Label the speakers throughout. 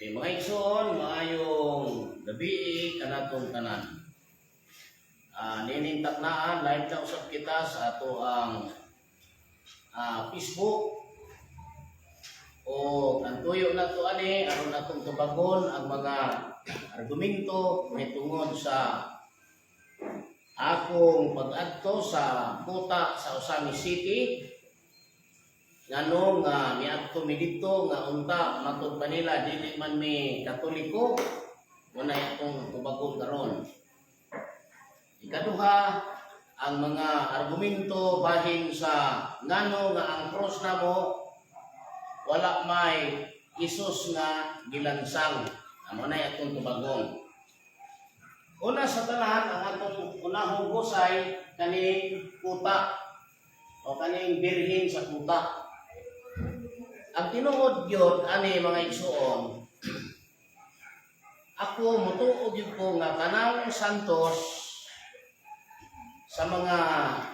Speaker 1: Okay, mga igsoon, maayong gabi kanatong tanan. Nining taknaan, live na usab kita sa atoang Facebook. O ang tuyo na to ani aron atong tubagon ang mga argumento mahitungod sa akong pag-adto sa kuta sa Ozamiz City, ngano nga miadto mi didto nga unta matud pa nila dili man mi Katoliko. Mao atong tubagon karon. Ikaduha, ang mga argumento bahin sa ngano nga ang cross namo wala may Isus nga gilansang. Amo na atong tubagon. Una sa tanan, ang atong unahong gusay, kaning kuta o kaning birhen sa kuta. Ang tinuod gyud ani, mga igsuon, ako mutuo gyud ko nga kanang santos sa mga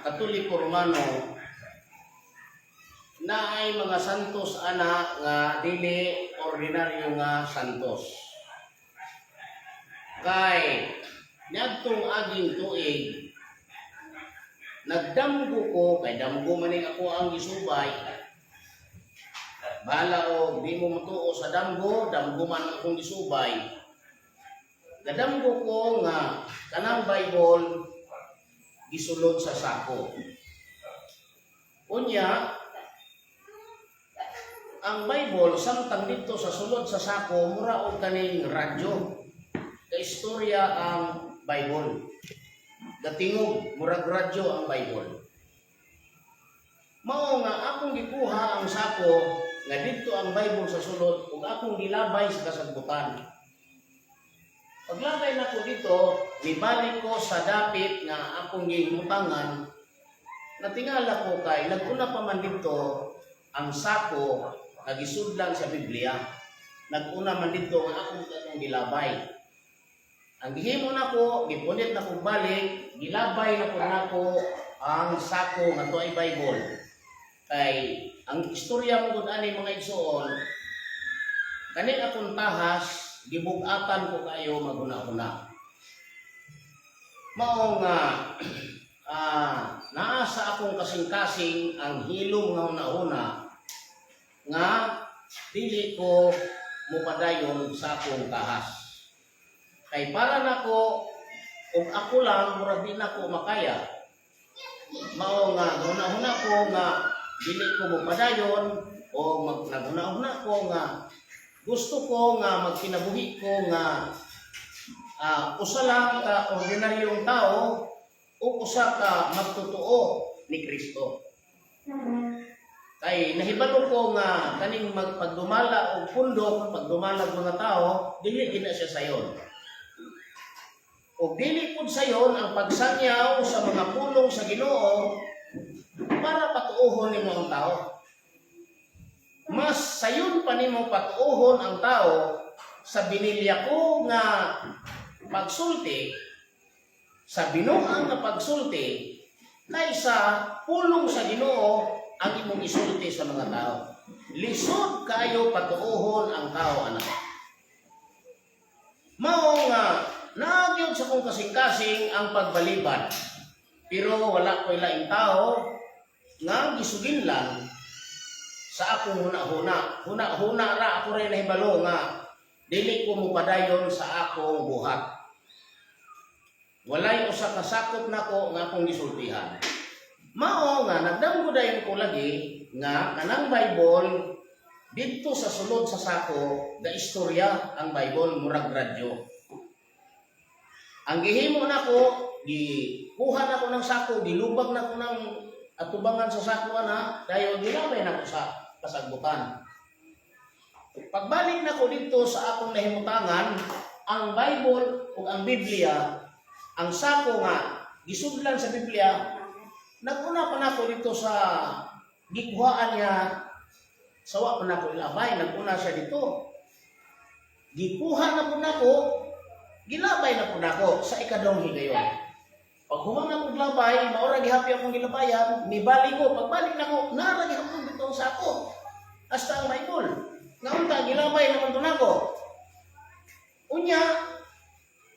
Speaker 1: Katoliko Romano na ay mga santos ana nga dili ordinaryo nga santos. Kay niadtong aging tuig, nagdamgo ko, kay damgo maning ako ang gisubay. Bala o di mo mutuo sa damgo, damgo man akong gisubay. Gadamgo ko nga kanang Bible gisulod sa sako. Unya, ang Bible samtang dito sa sulod sa sako, mura og kaning radyo. Kaistorya ang Bible. Gatingog, murag radyo ang Bible. Mao nga akong gikuha ang sako nga didto ang Bible sa sulod ug akong gilabay sa kasagbutan. Paglabay nako dito, nibalik ko sa dapit nga akong gihimutangan, natingala ko kay naguna pa man dito ang sako nga gisudlan sa Biblia. Naguna man dito nga akong katong gilabay. Ang gihimo nako, gipunit na kong balik, gilabay na po nako ang sako nga to ay Bible. Kay ang istorya mo gud ani, mga igsuon, kani akong tahas gibugatan ko kayo maghuna-huna. Mao nga naa sa akong kasing-kasing ang hilom nga huna-huna nga dili ko mupadayon sa akong tahas. Kay para nako, ug ako lang, murag di nako makaya. Mao nga huna-huna ko nga dili ko mupadayon o naghuna-huna ko nga gusto ko nga magkinabuhi ko nga usa lang ka ordinaryong tao o usa ka magtotoo ni Kristo. Kay nahibalo ko nga kaning magpagdumala og pundok, pagdumala og mga tao, dili gina siya sayon. O dili pud sayon ang pagsangyaw sa mga pulong sa Ginoo para patuohon nimo ang tao. Mas sayon pa nimo patuohon ang tao sa binilya ko nga pagsulti, sa binuang nga pagsulti, kaysa pulong sa Ginoo ang imong isulti sa mga tao. Lisod kayo patuohon ang tao anak. Mao nga nagyod sa kong kasing-kasing ang pagbalibad. Pero wala ko'y laing tao nga gisugin lang sa akong huna-huna. Huna-huna ra ako rin nahibalo nga dili ko mopadayon sa akong buhat. Walay usa ka sakop nako nga akong gisultihan. Mao nga nagdamgo dayon ko lagi nga kanang Bible didto sa sulod sa sako ga istorya ang Bible, murag radyo. Ang gihimo nako, gikuha nako ng sako, gilubag nako ng atubangan sa sako ana, dayon gilabay nako sa kasagbutan. Pagbalik nako dito sa akong nahimutangan, ang Bible ug ang Biblia, ang sako nga gisudlan sa Biblia, naguna pa nako dito sa gikuhaan niya, sawa pa nako ilabay, naguna siya dito. Gikuha na po nako, gilabay na po nako sa ikaduhang higayon. Pag human na labay, maura gihapon akong gilabayan, nibalik ko, pagbalik nako, nara gihapon dito ang sako. Hasta ang Bible. Nga unta, gilabay naman to nako. Unya,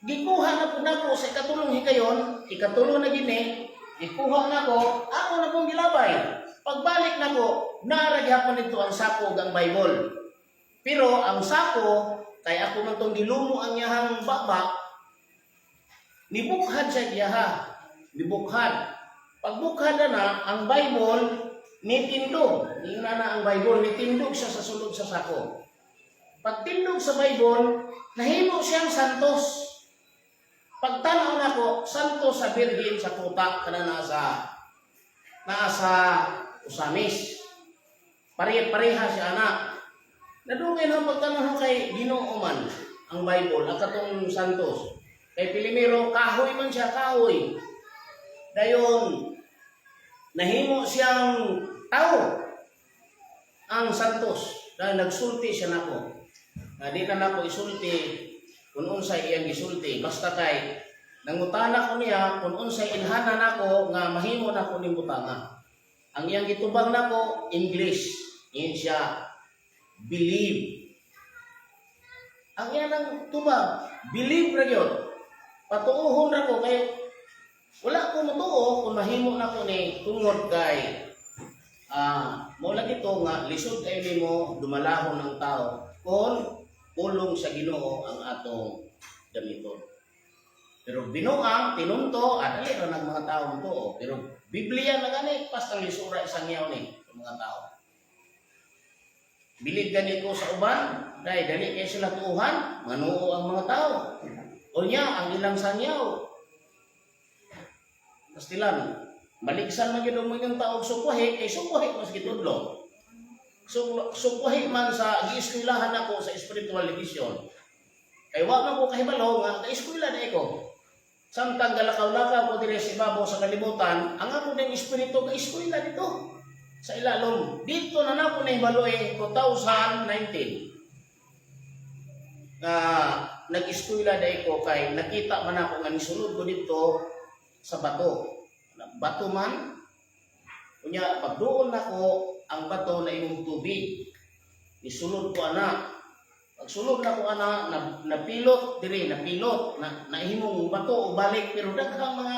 Speaker 1: gikuha na po nako sa ikatulong higayon, ikatulo na gini, gikuha nako, ako na pong gilabay. Pagbalik nako, naa ra gihapon dito ang sako ug ang Bible. Pero ang sako, kay ako man tong gilumo ang iyahang baba, nibukhad siya iyaha. Nibukhad. Pagbukhad na na, ang Bible, nitindog. Ningna na ang Bible, nitindog siya sa sulod sa sako. Pagtindog sa Bible, nahimo siyang santos. Pagtanaw nako, santos sa Birhen sa kuta kana naa sa Ozamiz. Pare-pareha siya ana. Nadungay na pagtanaw kay Ginoo man ang Bible, ang katong santos. Kay Pilimero, kahoy man siya, kahoy. Dayon, nahimo siyang tao ang santos dahil nagsulti siya nako. Na di na nako isulti kung unsay iyang gisulti, basta kay nangutana ko niya kung unsay ilhanan nako nga mahimo nako ning butanga. Ang iyang gitubang nako, English. Ingon siya, "Believe." Ang iyang tubag, "Believe" ra gyud. Patuohon ra ko kay wala ko motuo kung mahimo nako ni tungod kay mo lagi to nga lisod kay nimo dumalahon ang tao kung pulong sa Ginoo ang atong gamiton. Pero binuang, tinunto, dali ra ng mga tao motuo. Pero Biblia na gani, pas ang lisura isang yaw ni sa mga tao. Bilib gani ko sa uban, dahil dali kay sila tuuhan, manuo ang mga tao. O niya, ang ilang sangyaw. Pastilan, maligsan man gyud ang mga tao og sukwahi, kay sukwahi mas gitudlo. Sukwahi man sa gieskwelahan ako sa spiritual division. Kay wa man ko kahibalo nga kaeskwela na ko. Samtang galakaw-lakaw ko diri sa ibabaw sa kalibutan, ang ako ding espiritu kaeskwela dito sa ilalom. Dito na nako nahibalo eh 2019 nga nag-eskwela dai ko kay nakita man ako nga nisulod ko dito sa bato. Bato man, unya pagduol nako ang bato na imong tubig. Nisulod ko ana. Pagsulod nako ana, na, napilot diri, napilot, na nahimong bato o balik, pero daghang mga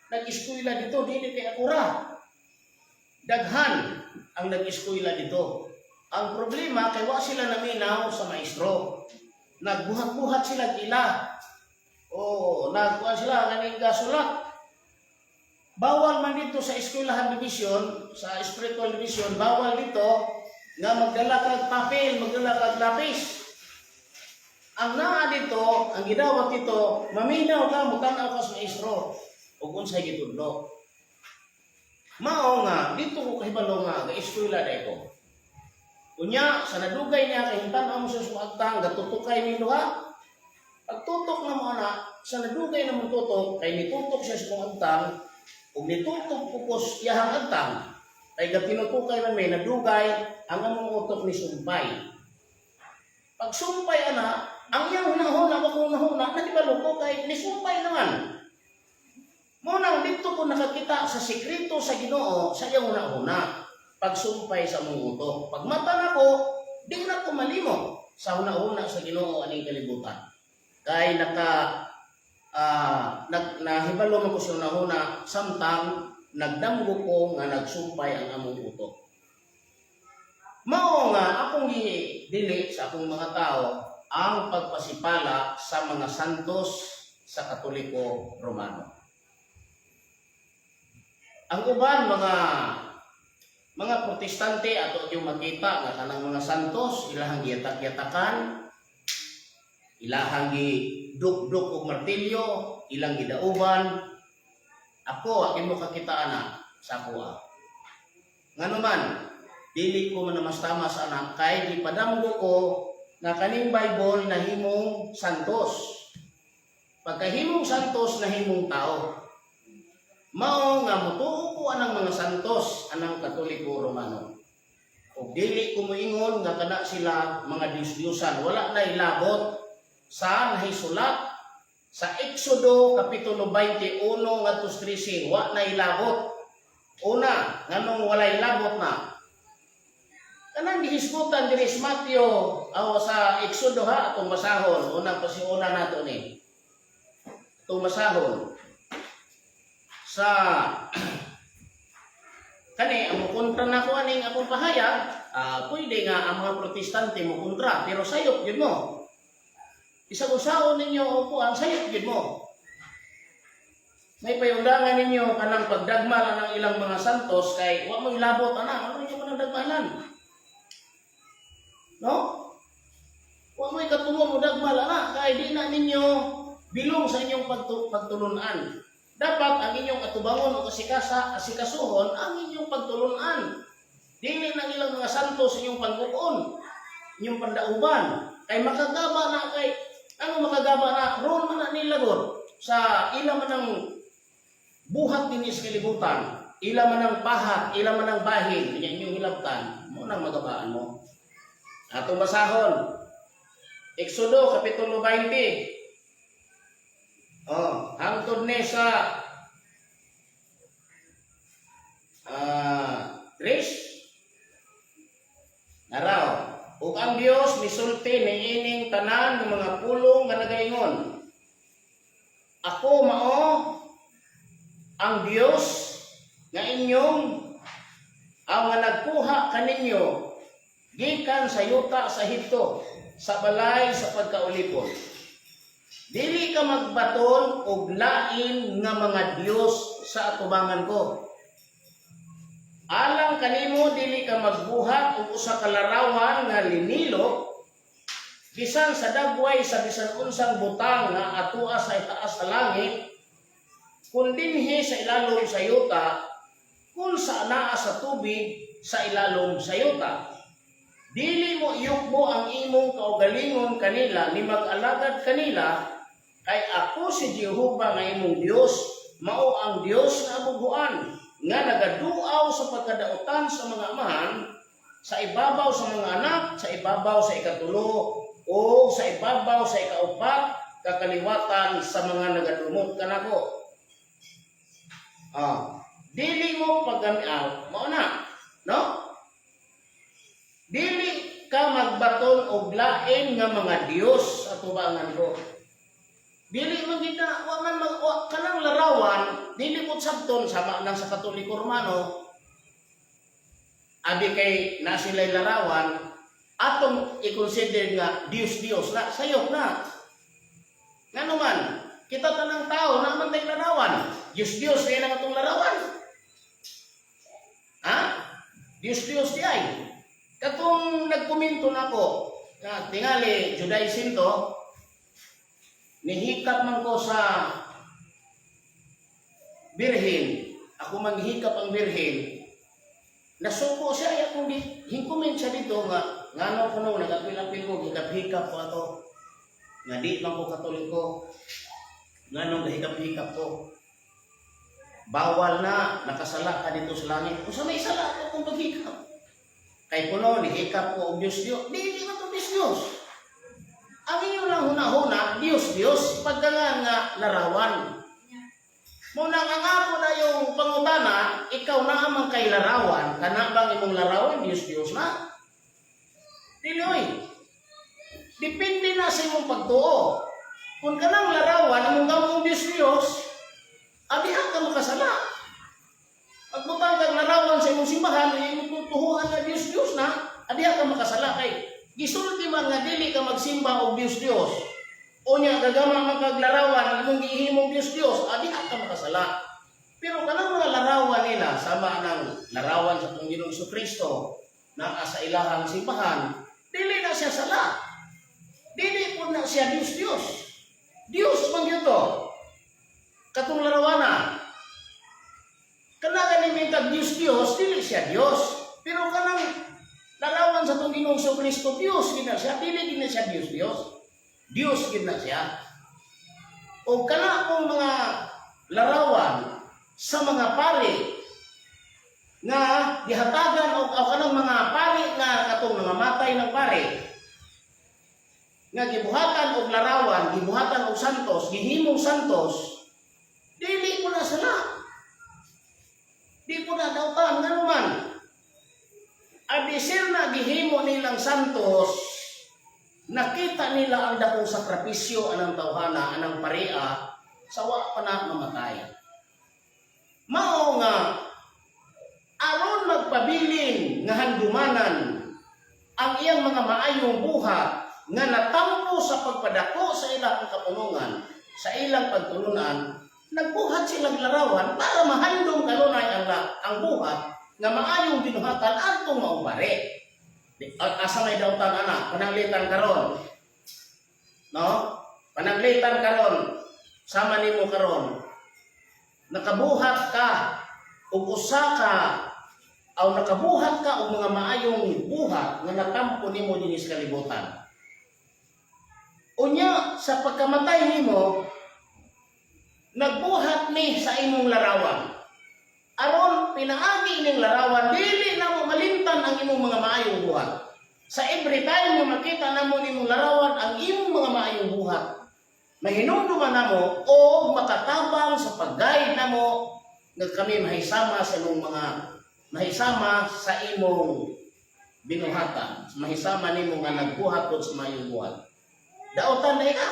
Speaker 1: nag-eskwela dito dili kay ako ra. Daghan ang nag-eskwela dito. Ang problema kay wa sila naminaw sa maestro. Nagbuhat-buhat sila ila. O nagkuan sila kaning gasulat. Bawal man dito sa eskwelahan division, sa spiritual division, bawal dito nga magdala kag papel, magdala kag lapis. Ang naa dito, ang gidawat dito, maminaw ka, mutan-aw ka sa maestro ug unsay gitudlo. Mao nga dito ko kahibalo nga ga-eskwela dai ko. Unya sa nadugay niya kay tan-aw mo sa suagtang gatutukay ni duha. Pagtutok na mo ana, sa nadugay na mong tutok kay nitutok siya sa kong agtang ug nitutok ko ko sa iyahang agtang kay gatinutukay man may nadugay ang among utok ni sumpay. Pag sumpay ana, ang iyang hunahuna wa ko hunahuna nahibalo ko kay nisumpay naman. Mo nang dito ko nakakita sa sekreto sa Ginoo sa iyang hunahuna. Pagsumpay sa mong utok. Pag mata nako, di na ko malimot sa hunahuna sa Ginoo aning kalibutan. Kay naka nag, nahibalo man ko sa hunahuna samtang nagdamgo ko nga nagsumpay ang among utok. Mao nga akong gidili sa akong mga tao ang pagpasipala sa mga santos sa Katoliko Romano. Ang uban mga Protestante, ato yung makita nga kanang mga santos ilahang giyatak-yatakan, ilahang gidukduk og martilyo, ilang gidauban. Ako, akin mo kakita ana sa akoa. Ngano man, dili ko manamastamas ana kay gipadamgo ko nga kaning Bible nahimong santos. Pagkahimong santos, nahimong tao. Mao nga mutuo ko anang mga santos anang Katoliko Romano. Ug dili ko moingon nga kana sila mga Diyos-Diyusan. Wala na ilabot sa nahisulat sa Exodo kapitulo 21 ngadto 13, wa na ilabot. Una, nganong wala ilabot na? Kanang gihisgutan diri sa Matthew aw sa Exodo ha, atong basahon, unang pasiuna nato ni. Atong basahon sa kani ang mukontra nako aning akong pahayag, pwede nga ang mga Protestante mo kontra, pero sayop gyud mo. Isag usaon ninyo o ang sayop gyud mo. May payundangan ninyo kanang pagdagmal ng ilang mga santos kay wa mo ilabot ana, ano ninyo kanang dagmalan? No? Wa mo ikatungo mo dagmal ana kay di na ninyo bilong sa inyong pagtulunan. Dapat ang inyong atubangon o kasikasa, asikasuhon ang inyong pagtulunan. Dili nang ilang mga santos inyong pangukon, inyong pandauban. Kay makagaba na kay ano, makagaba na ron man na nila gud sa ila man ang buhat dinhi sa kalibutan, ila man ang pahat, ila man ang bahin, inya inyong hilabtan, mo nang magabaan mo. Atong basahon. Exodo kapitulo 20. Oh, hangtod ni sa tres. Naraw. Ug ang Dios misulti niining tanan ng mga pulong nga nagaingon: "Ako mao ang Dios nga inyong ang nga nagkuha kaninyo gikan sa yuta sa Ehipto, sa balay sa pagkaulipon. Dili ka magbaton og lain nga mga dios sa atubangan ko. Alang kanimo, dili ka magbuhat og usa ka larawan nga linilo bisan sa dagway sa bisan unsang butang nga atua sa itaas sa langit, kun dinhi sa ilalom sa yuta, kun sa anaa sa tubig sa ilalom sa yuta. Dili mo iyukbo ang imong kaugalingon kanila ni mag-alagad kanila, kay ako si Jehova nga imong Dios mao ang Dios nga abughuan nga nagaduaw sa pagkadautan sa mga amahan sa ibabaw sa mga anak, sa ibabaw sa ikatulo o sa ibabaw sa ikaupat kakaliwatan sa mga nagadumot kanako." Dili mo paggamiaw, mao na, no? Dili ka magbaton og lain nga mga dios sa tubangan ko. Dili man gid na, wa man mag wa, kanang larawan, dili mo sabton sama nang sa Katoliko Romano, abi kay na sila'y larawan, atong i-consider nga Dios Dios na, sayop na. Ngano man, kita tanang tao na man tay larawan. Dios Dios kay lang atong larawan. Ha? Dios Dios di ay. Katong nagkomento nako, nga tingali Judaism to, nihikap man ko sa birhen, ako manghikap ang birhen, nasuko siya, ay akong di, hingkumin siya dito nga, ngano ko nung nagapil-apil ko, hikap-hikap ko ato, nga di man ko Katoliko, nganong gahikap-hikap ko? Bawal na, nakasala ka dito sa langit. Kung sa may sala ako kung paghikap. Kay kuno, nihikap ko og Diyos Diyos. Di, di man to Diyos Diyos. Ang inyo lang huna-huna, Diyos Diyos, pagka nga nga larawan. Mo nang ang ako na yung pangutana, ikaw na amang kay larawan, kana bang imong larawan, Diyos Diyos na? Dili oy. Depende na sa imong pagtuo. Kung kanang larawan, imong gamong Diyos Diyos, abiha ka makasala. Pagbutang kag larawan sa imong simbahan, imong tuhuan nga Diyos Diyos na, adiha ka makasala kay gisulti man nga dili ka magsimba og Diyos Diyos. Unya gagama man kag larawan imong gihimong Diyos Diyos, adiha ka makasala. Pero kanang mga larawan nila sama ng larawan sa atong Ginoong Kristo naa sa ilahang simbahan, dili na siya sala. Dili po na siya Diyos Diyos. Diyos man gyud to. Katong larawana. Kana gani may kag Diyos Diyos, dili siya Diyos. Pero kanang larawan sa atong Ginoong Kristo, Diyos gid na siya, dili gid na siya Diyos Diyos. Diyos gid na siya. O kana pong mga larawan sa mga pari nga gihatagan og o kanang mga pari nga katong nangamatay ng pari nga gibuhatan og larawan, gibuhatan og santos, gihimong santos, dili ko na sala. Di ko na dautan, ngano man. Abisir na gihimo nilang santos, nakita nila ang dakong sakripisyo anang tawhana, anang paria, sa wa pa na mamatay. Mao nga aron magpabilin nga handumanan ang iyang mga maayong buhat nga natampo sa pagpadako sa ilang kapunungan, sa ilang pagtulunan, nagbuhat silang larawan para mahandom kanunay ang buhat nga maayong binuhatan adtong maong pare. Asa may dautan ana? Pananglitan karon. No? Pananglitan karon, sama nimo karon. Nakabuhat ka og usa ka aw nakabuhat ka og mga maayong buhat nga natampo nimo dinhi sa kalibutan. Unya sa pagkamatay nimo, nagbuhat ni sa imong larawan. Aron pinaagi ining larawan, dili na mo malimtan ang imong mga maayong buhat. Sa every time nga makita namo nimong larawan ang imong mga maayong buhat, mahinumduman namo o makatabang sa pag-guide namo nga kami mahisama sa imong binuhatan, mahisama nimo nga nagbuhat pod sa maayong buhat. Dautan na ka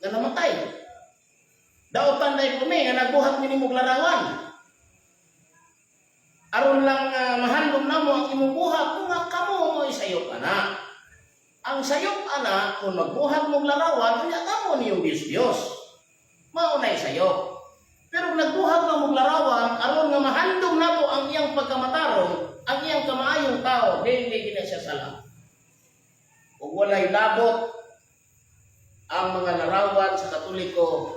Speaker 1: nga namatay. Dautan na kami nga nagbuhat mi nimong larawan. Aron lang mahandom namo ang imong buhat kung nga kamo mo sayop ana. Ang sayop ana, kung magbuhat mong larawan, unya kamo niyong Diyos Diyos. Mao nay sayop. Pero kung nagbuhat mo mong larawan aron nga mahandom namo ang iyang pagkamatarong, ang iyang kamaayong tao, dili gina siya sala. Ug walay labot ang mga larawan sa Katoliko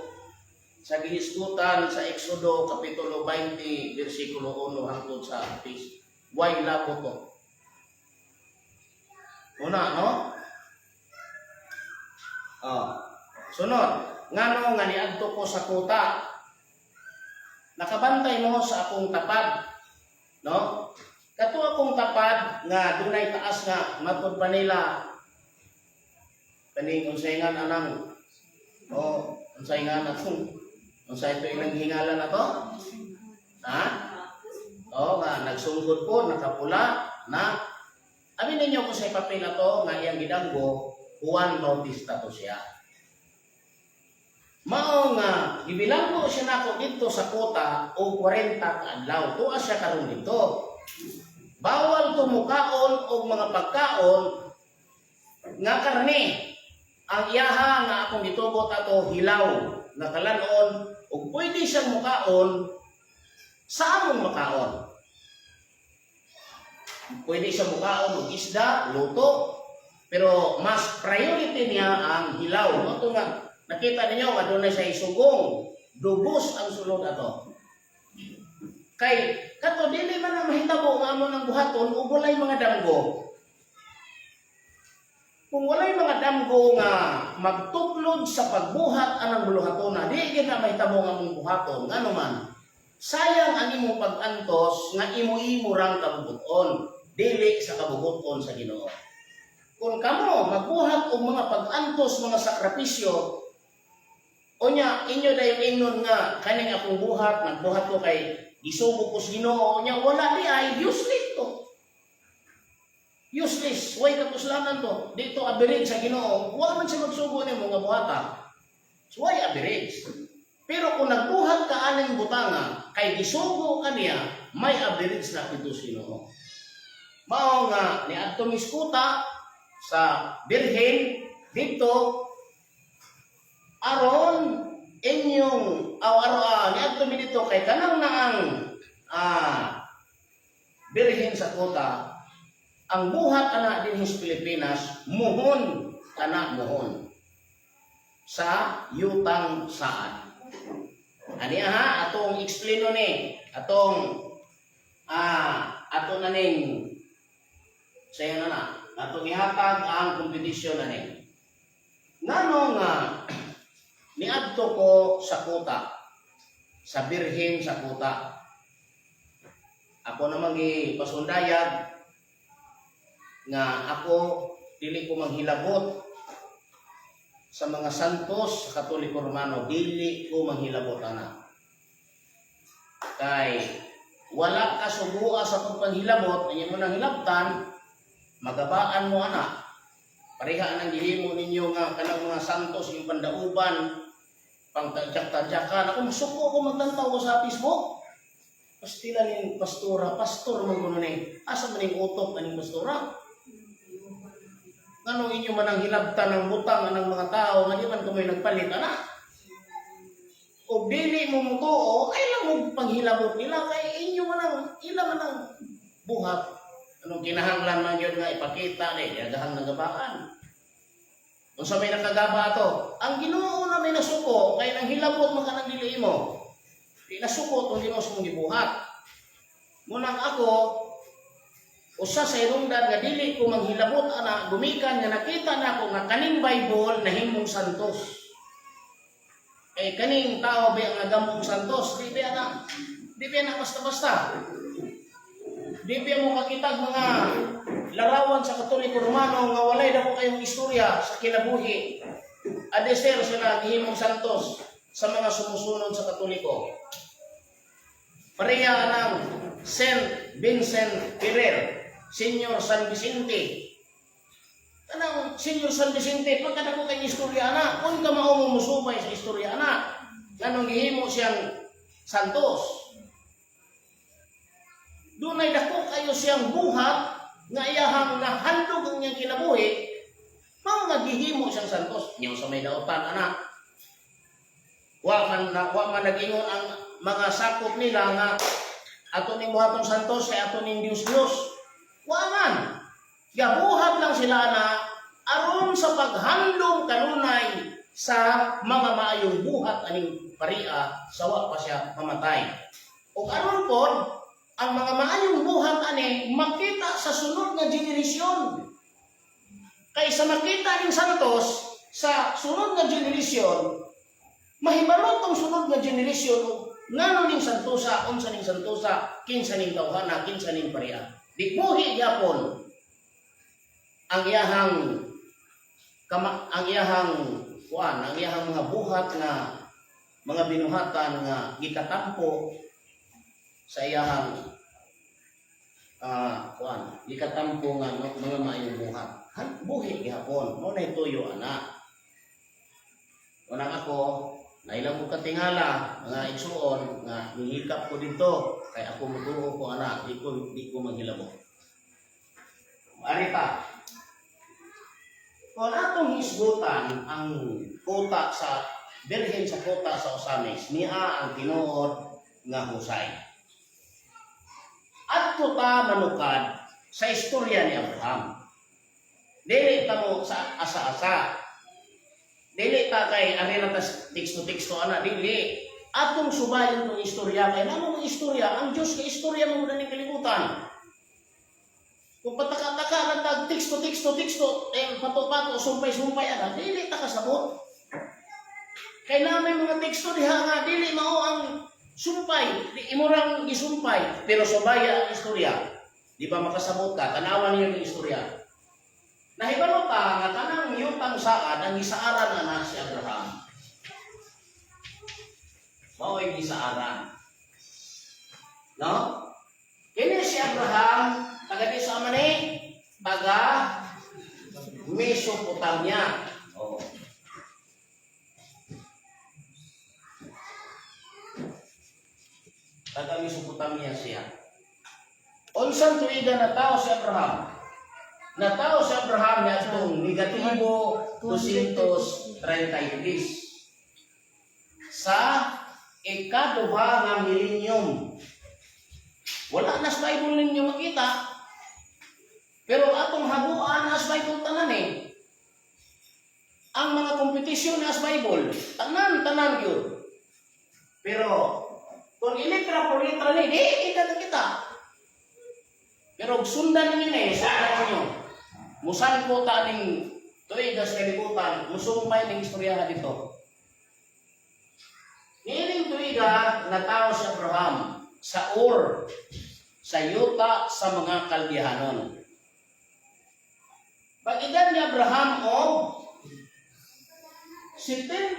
Speaker 1: sa gihisgutan sa Exodo Kapitulo 20 versikulo 1 hangtod sa 6. Way labot to. Una, no? Oh. Sunod, ngano nga niadto ko sa kuta? Nakabantay mo sa akong tapad, no? Kato akong tapad nga dunay taas nga matud pa nila kaning unsay nga anang o unsay nga atong unsay ito ilang hingalan na to? Ha? O nga nagsungkod po, nakapula na. Abi ninyo kung sa papel na to nga iyang gidanggo, Juan Bautista to siya. Mao nga gibilanggo siya nako didto sa kota og 40 ka adlaw. Tuwa siya karon didto. Bawal tumukaon og mga pagkaon nga karne. Ang iyaha nga akong gitugot ato, hilaw nga kalanon ug pwede siyang mukaon sa among makaon. Pwede siya mukaon og isda, luto, pero mas priority niya ang hilaw. Mao to nga nakita ninyo nga dunay siya isugong, dugos ang sulod ato. Kay kato dili man ang mahitabo nga amo nang buhaton ug walay mga damgo. Kung walay mga damgo nga magtuklod sa pagbuhat anang buluhatona, di gid na mahitabo nga among buhaton. Ngano man, sayang ang imong pag-antos nga imo-imo rang kabubuton, dili sa kabubuton sa Ginoo. Kung kamo magbuhat og mga pag-antos, mga sakripisyo, unya inyo dayon ingnon nga kaning akong buhat, nagbuhat ko kay gisugo ko sa Ginoo, unya wala di ay, useless to. Useless, way kapuslanan to. Dito average sa Ginoo, wa man siya magsugo nimo nga buhata. So why average? Pero kung nagbuhat ka aning butanga kay gisugo ka niya, may average na dito sa Ginoo. Mao nga niadto mi sa kuta sa Birhen dito aron inyong aw aro niadto mi dito kay kanang naang Birhen sa kuta, ang buhat ana dinhi sa Pilipinas, muhon kana, muhon sa yutang saad. Ani ha, atong explain ni atong ato na ning sayo na na atong ihatag ang kompetisyon na ni. Ngano nga niadto ko sa kuta, sa Birhen sa kuta? Ako namang gipasundayag nga ako dili ko manghilabot sa mga santos sa Katoliko Romano, dili ko manghilabot ana. Kay wala ka sugua sa pagpanghilabot, inyo mo nang hilabtan. Magabaan mo ana. Pareha ang gihimo ninyo nga kanang mga santos yung pandauban, pang tadyak-tadyakan. Ako masuko ako magtantaw ko sa Facebook. Pastila ning pastora, pastor man kuno ni. Asa man ning utok aning pastora? Nganong inyo man ang hilabtan ng butang ng mga tao nga di man kamoy nagpalit ana? O dili mo mutuo, ay lang mo panghilabot nila kay inyo man ang ila man ang buhat. Anong kinahanglan man yun nga ipakita ni daghan nagabaan. Unsa may nakagaba ato? Ang Ginoo na may nasuko kay nang hilabot man kanang dili imo. Di nasuko tong Ginoo sa mong gibuhat. Munang ako usa sa hinungdan nga dili ko manghilabot ana gumikan nga nakita nako nga kaning Bible nahimong santos. Kay kaning tao ba ang nagamong santos, di ba na? Di ba na basta-basta? Di ba mo kakitag mga larawan sa Katoliko Romano nga walay dako kayong istorya sa kinabuhi? Adeser sila gihimong santos sa mga sumusunod sa Katoliko. Pareha ng Saint Vincent Ferrer, Senior San Vicente. Kanang Senior San Vicente, pagkadako kay istorya ana, kung ka mao mo musubay sa istorya ana, nganong gihimo siyang santos. Dunay dako kayo siyang buhat nga iyahang nahandog ang iyang kinabuhi, mao nga gihimo siyang santos. Nyaw sa may dautan ana. Wa man nag-ingon ang mga sakop nila nga ato ning buhaton santos kay ato ning Dios Dios. Wa man. Gabuhat lang sila na aron sa paghandom kanunay sa mga maayong buhat aning paria sa wa pa siya mamatay. Ug aron pod ang mga maayong buhat ani makita sa sunod nga henerasyon. Kay sa makita ning santos sa sunod nga henerasyon, mahibalo tong sunod nga henerasyon og ngano ning santosa, unsa ning santosa, kinsa ning tawhana, kinsa ning paria. Di buhi gyapon ang iyahang kuan, ang iyahang mga buhat nga mga binuhatan nga gikatampo sa iyahang kuan, gikatampo nga mga maayong buhat. Han, buhi gihapon mo na tuyo ana. Unang ako, nailang ko katingala, mga igsuon, nga nihikap ko dito, kay ako mutuo ko ana, di ko maghilabot. Arita, kung atong hisgutan ang kuta sa birhen sa kuta sa Ozamis, niya ang tinuod nga husay. Adto ta manukad sa istorya ni Abraham. Dili ta mo sa asa-asa. Dili ta kay ari na tas teksto-teksto ana, dili. Atong subayon tong istorya kay namo mong istorya, ang Dios kay istorya mo ning kalibutan. Kung pataka-taka lang tag teksto teksto teksto eh pato-pato sumpay-sumpay ana, dili ta kasabot. Kay na may mga teksto diha nga dili mao ang sumpay, di imurang gisumpay, pero subaya ang istorya. Di ba makasabot ka? Tanawan niyo ang istorya. Nahibalo ka nga kanang yutang saad ang gisaaran ana si Abraham. Mao'y gisaaran. No? Kini si Abraham, taga di sa ni, taga Mesopotamia. Oh. Taga Mesopotamia siya. Unsang tuiga na tao si Abraham? Natao si Abraham niadtong negatibo 233 sa ikaduha nga millennium. Wala na sa Bible ninyo makita. Pero atong haguan na sa Bible tanan eh. Ang mga kompetisyon na sa Bible, tanan, tanan yun. Pero kung ilitra por litra ni, di kita na kita. Pero sundan ninyo eh, sundan ninyo. Musan ko ta ning tuig sa kalibutan, musumpay ning istorya dito. Niining tuiga, natao si Abraham sa Ur, sa yuta sa mga Kaldihanon. Pag-edad ni Abraham og 75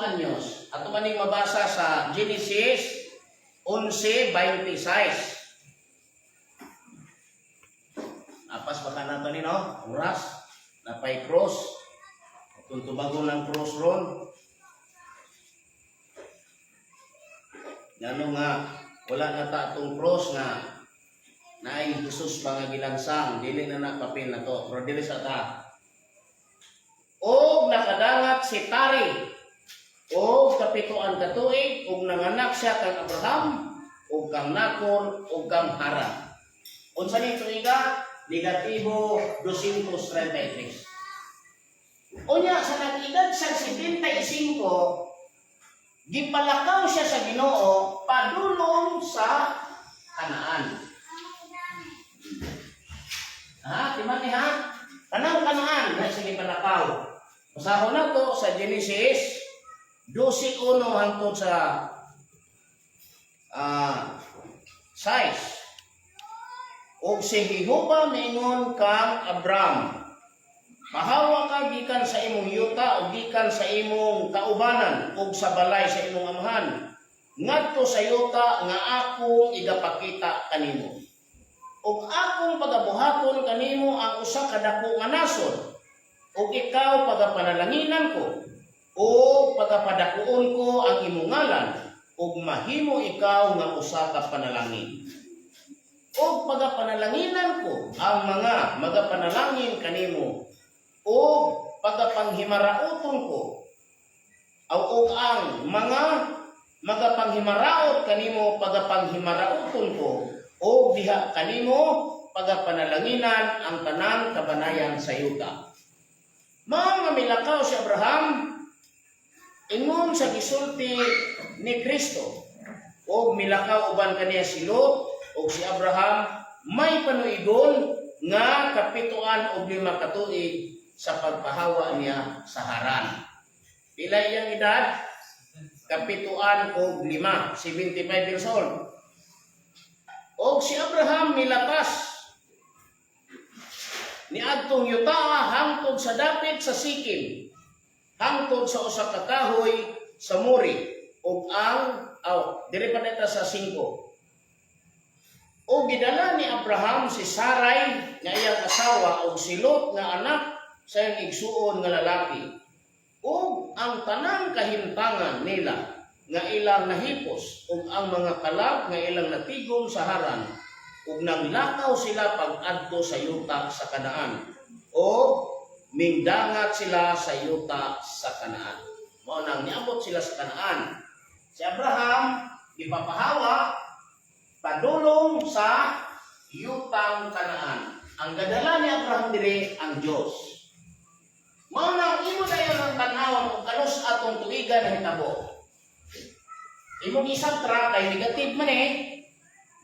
Speaker 1: anyos, ato maning mabasa sa Genesis 11:26. Apas baka nato ni, no? Oras. Napay cross. Atong tubagon ng cross ron. Ngano nga wala na ta atong cross nga naay Jesus pa nga gilansang, dili na na papel na to, pero dili sa ta. Og nakadangat si Tare og 7 ka tuig ug nanganak siya kang Abraham ug kang Nacor ug kang Haran. Unsa ni tuiga? Negatibo 233. Unya sa nag-edad sa 75, gipalakaw siya sa Ginoo padulong sa Kanaan. Ha, timan ni ha? Kanang Kanaan na siya gipalakaw. Basahon na to sa Genesis 12:1 hangtod sa 6. Og si Jehova miingon kang Abram, "Pahawa ka gikan sa imong yuta o gikan sa imong kaubanan ug sa balay sa imong amahan ngadto sa yuta nga akong igapakita kanimo. Ug akong pagabuhaton kanimo ang usa ka dako nga nasod, ug ikaw pagapanalanginan ko ug pagapadakuon ko ang imong ngalan, ug mahimo ikaw nga usa ka panalangin. Ug pagapanalanginan ko ang mga magapanalangin kanimo, ug pagapanghimarauton ko aw ug ang mga magapanghimaraot kanimo pagapanghimarauton ko, ug diha kanimo pagapanalanginan ang tanang kabanayan sa yuta." Mao nga milakaw si Abraham ingon sa gisulti ni Kristo, ug milakaw uban kaniya si Lot ug si Abraham may panuigon nga 75 ka tuig sa pagpahawa niya sa Haran. Pila iyang edad? 75, 75 years old. Og si Abraham milapas ni adtong yutaa hangtod sa dapit sa Sikem, hangtod sa usa ka kahoy sa More, ug ang aw diri pa ta sa 5. Og gidala ni Abraham si Sarai nga iyang asawa ug si Lot nga anak sa iyang igsuon nga lalaki ug ang tanang kahimtangan nila nga ilang nahipos ug ang mga kalag nga ilang natigom sa Haran, ug nanglakaw sila pag-adto sa yuta sa Kanaan o mingdangat sila sa yuta sa Kanaan. Mao nang niabot sila sa Kanaan. Si Abraham gipapahawa padulong sa yutang Kanaan. Ang gadala ni Abraham diri ang Dios. Mao nang imo dayon ang tan-awon kung kanus atong tuiga nahitabo. Imong i-subtract kay negative man eh.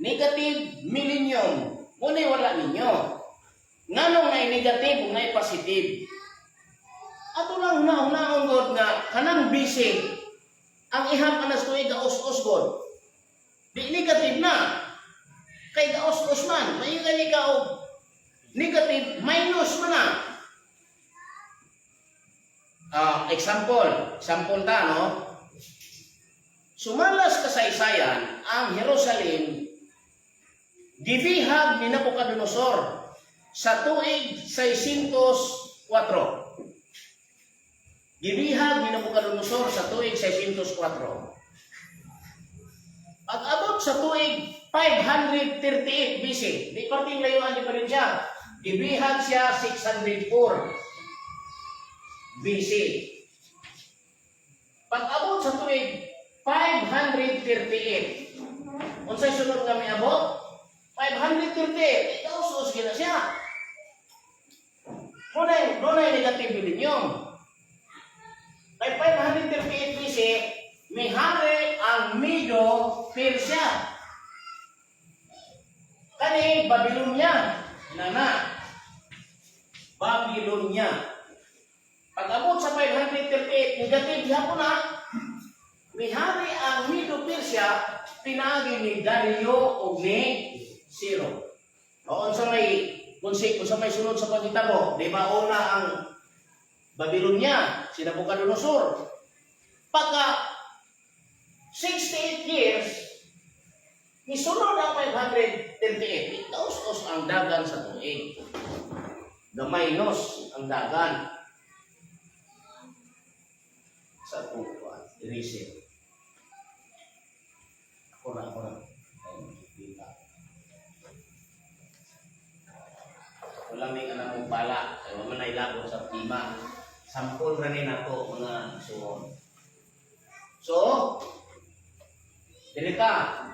Speaker 1: Negative millennium. Muna wala ninyo. Nganong na negative ug na positive? Ato lang huna-hunaon god nga kanang BC ang ihap anas tuig gaus-us god. Di negative na. Kay gaus-us man, may gani ka og negative, minus man na. Example, example ta, no? Sumalas kasaysayan, ang Jerusalem gibihag ni Nabucodonosor sa tuig 604. Gibihag ni Nabucodonosor sa tuig 604. Pag abot sa tuig 538 BC, di parting layuan di pa rin siya. Gibihag siya 604 BC. Pag abot sa tuig 538, unsay sunod nga miabot? 538, ikaw sus gina siya. Dunay negative millennium. Kay 538 BC, mihari ang Medo Persia. Kani Babylonia. Nana. Babylonia. Pag abot sa 538, negative gihapon na. Mihari ang Medo Persia pinaagi ni Dario ug ni Ciro. O unsa may kung sa may sunod sa pagkitabo, di ba una ang Babylonia, si Nabucodonosor. Pagka 68 years, Nisunod ang 538, itaos-os ang dagan sa tuig. The minus ang dagan sa tuwa. Eraser. Ako na, ako na. Ay, kita. Wala may alam mong bala. Kaya wala na ilabot sa tema. Sampol ra ni nato, mga suon. So, dili ta.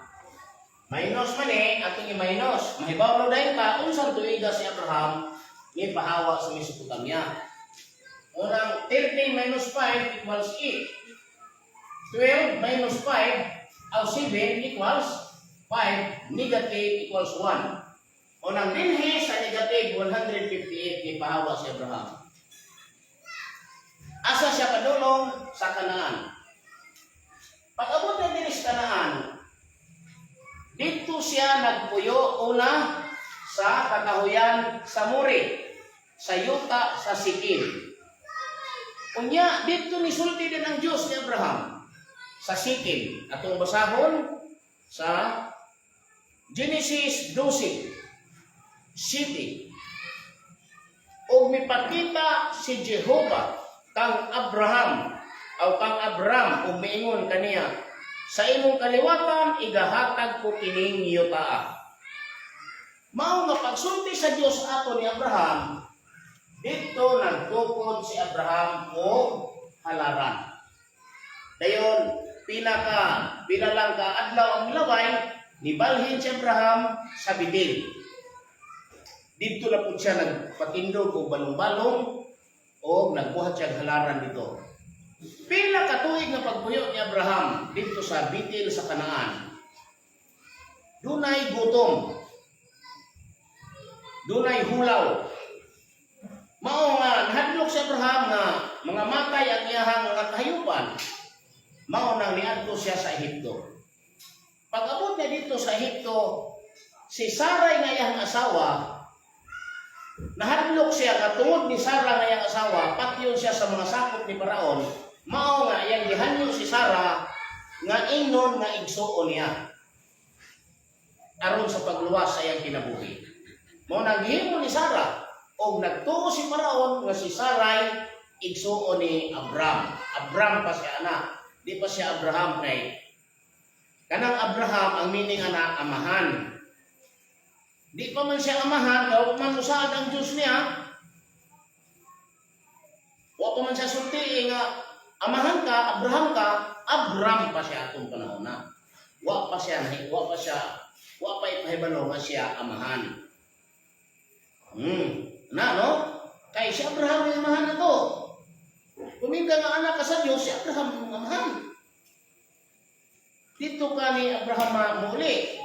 Speaker 1: Minus man eh, atong i-minus. Mahibaw na dayon ta, unsang tuiga si Abraham ni pahawa sa Mesopotamia. Unang 30 minus 5 equals 8. 12 minus 5 aw 7 equals 5. Negative equals 1. Unang dinhi sa negative 158 ni pahawa si Abraham. Asa siya padulong? Sa Kanaan. Pag-abot na dinhi sa Kanaan, dito siya nagpuyo una sa kakahuyan sa More, sa yuta sa Sikim. Unya, dito ni sulti din ang Diyos ni Abraham sa Sikim. Atong basahon sa Genesis 12:7. Og mipakita si Jehova kang Abraham aw kang Abram ug miingon kaniya, "Sa imong kaliwatan igahatag ko kining yutaa." Mao nga pagsulti sa Dios ato ni Abraham, dito nagtukod si Abraham og halaran. Dayon pila ka pila lang ka adlaw ang milaway, nibalhin si Abraham sa Betel. Dito na po siya nagpatindog og balong-balong o nagbuhat siya og halaran dito. Pila ka tuig nga pagpuyo ni Abraham dito sa Betel sa Kanaan. Dunay gutom. Dunay hulaw. Mao nga nahadlok si Abraham nga mga matay ang iyahang mga kahayupan. Mao nang niadto siya sa Ehipto. Pag-abot niya dito sa Ehipto, si Sarai nga iyang asawa, nahadlok siya nga tungod ni Sarah nga iyang asawa, patyon siya sa mga sakop ni Paraon, mao nga iyang gihanyo si Sarah nga ingnon nga igsuon niya aron sa pagluwas sa iyang kinabuhi. Mao nang gihimo ni Sarah og nagtuo si Paraon nga si Sarai igsuon ni Abram. Abram pa siya anak, di pa siya Abraham kay kanang Abraham ang meaning ana amahan. Di pa man siya amahan, kay man usaad ang Diyos niya. Wa pa man siya sulti nga amahan ka, Abraham ka, Abram pa siya atong panahon na. Wa pa siya, wa pa siya, wa pa ipahibalo nga siya amahan. Na no? Kay si Abraham ang amahan na to. Kuminga nga anak ka sa Diyos, si Abraham ang amahan. Dito ka ni Abraham muli.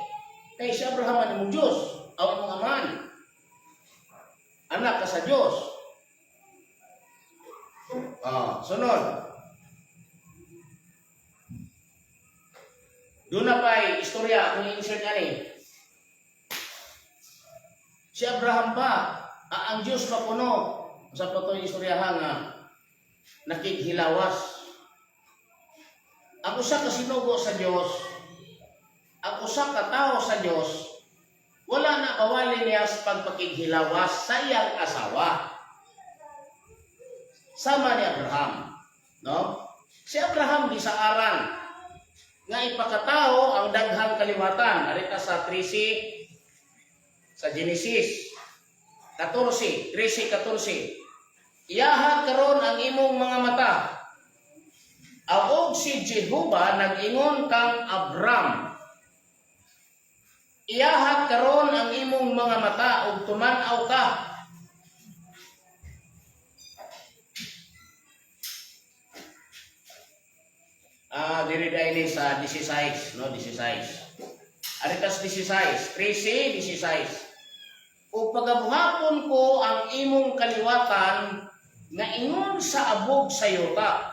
Speaker 1: Kay si Abraham ang imong Diyos, aw imong amahan. Anak ka sa Diyos. Ah, sunod. Doon na pa'y istorya kung insert ani. Si Abraham pa, ang Diyos pa kuno sa patoy istoryahan nga nakighilawas. Ang usa ka sinugo sa Dios, ang usa ka tawo sa Dios, wala na bawali niya sa pagpakighilawas sa iyang asawa. Sama ni Abraham, no? Si Abraham gisaaran nga ipakatao ang daghang kaliwatan. Arita sa 13 sa Genesis 14, 13, 14. "Iyahat karon ang imong mga mata. Aog si Jehova nag-ingon kang Abram. Iyahat karon ang imong mga mata ug tuman-aw ka." Ah, diri dahil sa 16, no, 16. Aritas 16, 13, 16. "O pagabuhaton ko ang imong kaliwatan nga ingon sa abog sa yuta.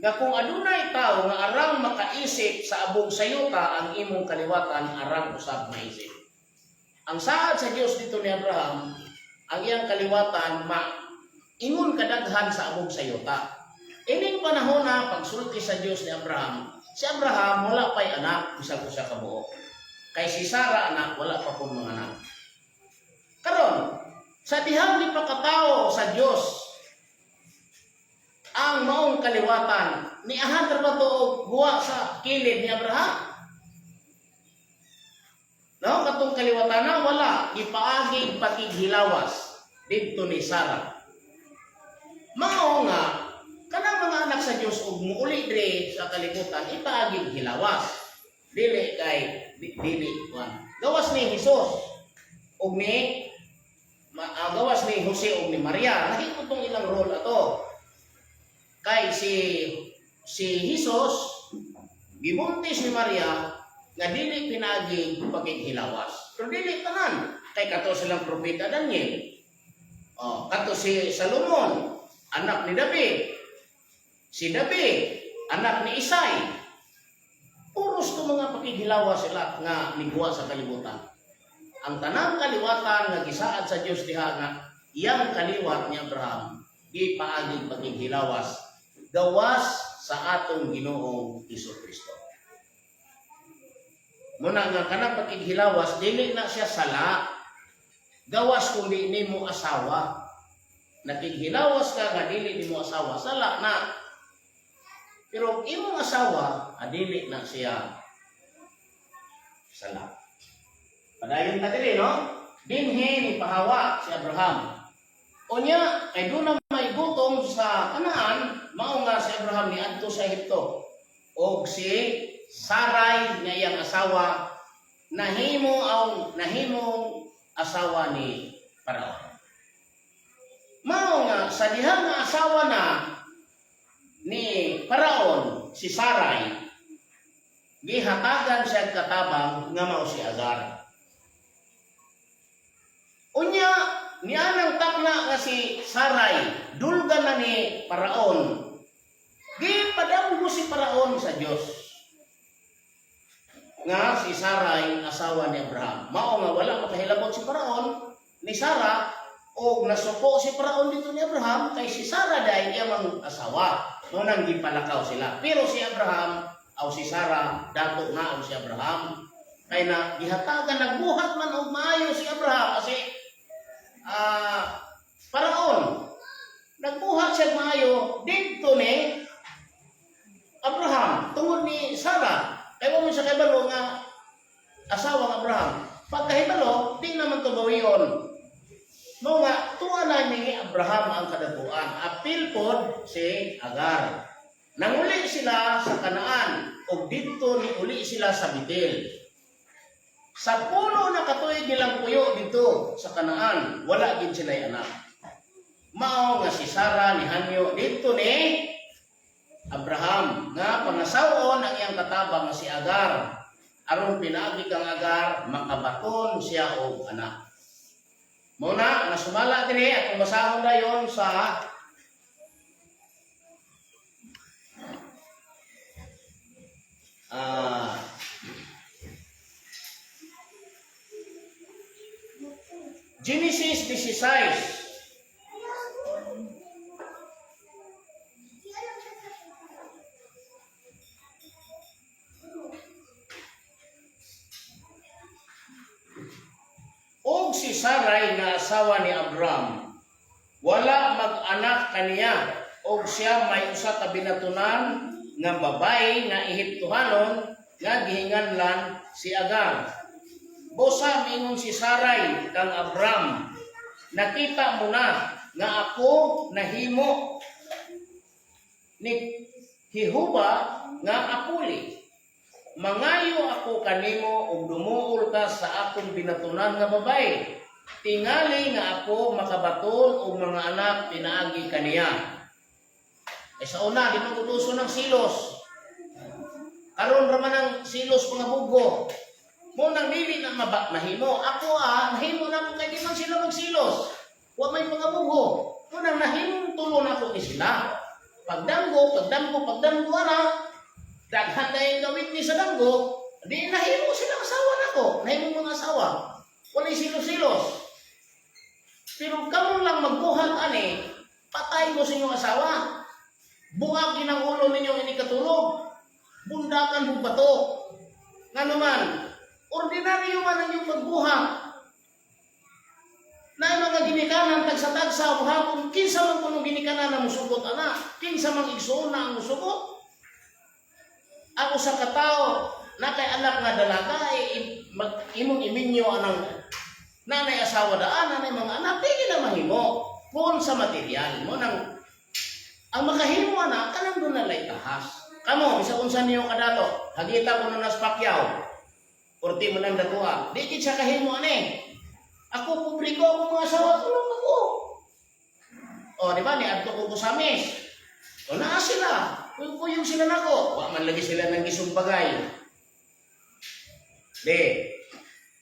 Speaker 1: Nga kung adunay tao nga arang makaisip sa abog sa yuta, ang imong kaliwatan arang usab maisip." Ang saad sa Dios dito ni Abraham, ang iyang kaliwatan ma ingon kadaghan sa abog sa yuta. Ining panahon na pagsulti sa Dios ni Abraham, si Abraham wala pa'y anak, bisan ko siya kabuok. Kay si Sara na wala pa pong mga anak. Karon, sa dihang gipakatao sa Dios ang maong kaliwatan, niahan ra ba to og huwa sa kilid ni Abraham? No, katong kaliwatan na wala, gipaagi pakighilawas didto ni Sara. Mao nga kanang mga anak sa Dios og muuli diri sa kalibutan, ipaagi hilawas. Dili kay dili kuan. Gawas ni Jesus og ni gawas ni Jose og ni Maria, nahimo tong ilang role ato. Kay si si Jesus gibuntis ni Maria nga dili pinaagi pakighilawas. Pero dili tanan, kay kato silang propeta Daniel. Oh, kato si Salomon, anak ni David. Si David, anak ni Isai. Puros to mga pakighilawas sila nga miguwa sa kalibutan. Ang tanang kaliwatan nga gisaad sa Dios diha nga iyang kaliwat ni Abraham, gipaagi pakighilawas gawas sa atong Ginoong Hesus Kristo. Muna nga kanang pakighilawas, dili na siya sala. Gawas kung di nimo asawa. Nakighilawas ka nga dili nimo asawa, sala na. Pero imong asawa, dili na siya sala. Padayon ta dili, no? Dinhi ni pahawa si Abraham. Unya, kay doon na may gutom sa Kanaan, mao nga si Abraham ni adto sa Ehipto. Og si Sarai nga iyang asawa nahimo ang nahimong asawa ni Paraon. Mao nga sa diha nga asawa na ni Paraon si Sarai, gihatagan siya katabang nga mao si Agar. Unya, nianang takna nga si Sarai, dulgan na ni Paraon. Gipadamgo si Paraon sa Dios nga si Sarai asawa ni Abraham. Mao nga wala makahilabot si Paraon ni Sara og nasuko si Paraon dito ni Abraham kay si Sara dahil iya mang asawa. Mao nang gipalakaw sila. Pero si Abraham aw si Sara, dato na og si Abraham kay na gihatagan, nagbuhat man og maayo si Abraham kasi Paraon, nagbuhat siya maayo didto ni Abraham tungod ni Sara. Kay wa man siya kahibalo nga asawa ng Abraham. Pagkahibalo, di naman to bawion. Mao nga tuwa na ni Abraham ang kadatuan. Apil pod si Agar. Nanguli sila sa Kanaan ug didto ni uli sila sa Betel. Sa pulo na katuig nilang puyo dito sa Kanaan, wala gid sila anak. Mao nga si Sara ni hanyo dito ni Abraham nga pangasawon ang iyang katabang nga si Agar, aron pinaagi kang Agar makabaton siya og anak. Mao na nasumala dinhi akong basahon dayon sa Genesis 16. Og si Sarai nga asawa ni Abram wala mag-anak kaniya, og siya may usa ka binatunan nga babae nga Ehiptohanon nga gihinganlan si Agar. Busa miingon si Sarai kang Abram, "Nakita mo na nga ako nahimo ni Jehova nga apuli. Mangayo ako kanimo og dumuol ka sa akong binatunan nga babae. Tingali nga ako makabaton og mga anak pinaagi kaniya." Eh sa una, di man uso ng silos. Karon ra man ang silos, mga bugo. Mo nang dili na maba, mahimo. Ako nahimo na ko kay di man sila magsilos. Wa may mga bugo. Mo nang nahimong tulo na ko ni sila. Pagdamgo, pagdamgo, pagdamgo ana, daghan na yung gawin ni sa danggo, di nahimo sila asawa nako, nahimo mga asawa. Walay silos-silos. Pero kamo lang magbuhat ani, patay mo sa inyong asawa. Buak ang ulo ninyong ini katulog. Bundakan mo bato. Nga naman, Ordinaryo man ang iyong pagbuhat. Na mga ginikanan tagsa-tagsa hapon, kinsa man kuno ginikanan na musugot ana, kinsa man igsuon na ang musugot. Ang usa ka tawo na kay anak nga dalaga eh, imong iminyo anang nanay asawa daan, nanay mga anak, di na mahimo kung sa material mo nang ang makahimo ana kanang doon na lay tahas. Kamo bisa unsa niyo kadato, hagita ko na nas Pacquiao. Porti man ang datoa. Di gid siya kahimo ani. Ako publiko ako mga asawa, tulong ako. O, di ba ni adto ko Samis. O naa sila. Kuyog sila nako. Wa man lagi sila nang gisumbagay. Di.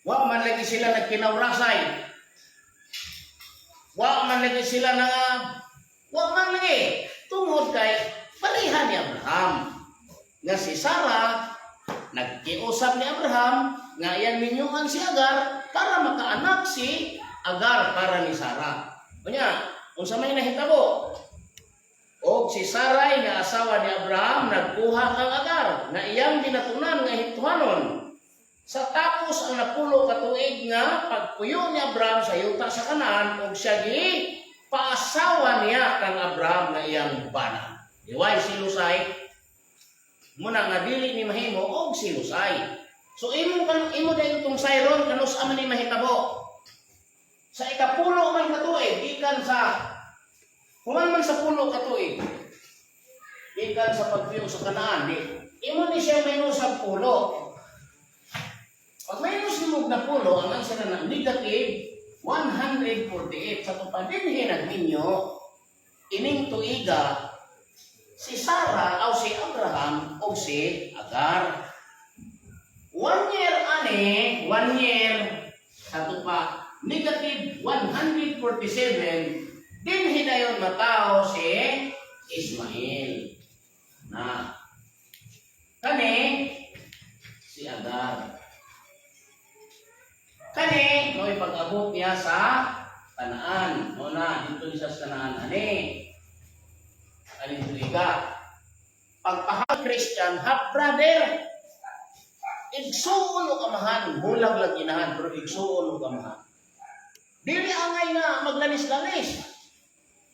Speaker 1: Wa man lagi sila nagkinawrasay. Wa man lagi sila na wa man lagi tungod kay pareha ni Abraham nga si Sarah nagkiusap ni Abraham nga iyang minyuan si Agar para makaanak si Agar para ni Sarah. Unya, unsa may nahitabo? Og si Sarai nga asawa ni Abraham nagkuha kang Agar nga iyang binatunan nga Ehiptohanon. Sa tapos ang napulo ka tuig nga pagpuyo ni Abraham sa yuta sa Kanaan og siya gi paasawa niya kang Abraham nga iyang bana. Diway silusay muna nga dili ni mahimo og silusay. So imo kan imo dayon tong sayron kanus man ni mahitabo. Sa ikapulo man ka tuig gikan sa human man sa pulo ka tuig gikan sa pagpuyo sa Kanaan, di imo ni siya minus sa pulo. Pag minus ni na pulo, ang answer na negative 148. Sa tupad dinhi nagminyo ining tuiga si Sarah o si Abraham o si Agar. 1 year ani, 1 year sa tupa negative 147, dinhi dayon matao si Ismael. Na kani si Agar. Kani mo'y pag-abot niya sa Kanaan. Mo na dito siya sa Kanaan ani. Aning tuiga. Pagpahal Christian, half brother. Igsuon og amahan, bulag lang inahan, pero igsuon og amahan. Dili angay nga maglalis-lalis.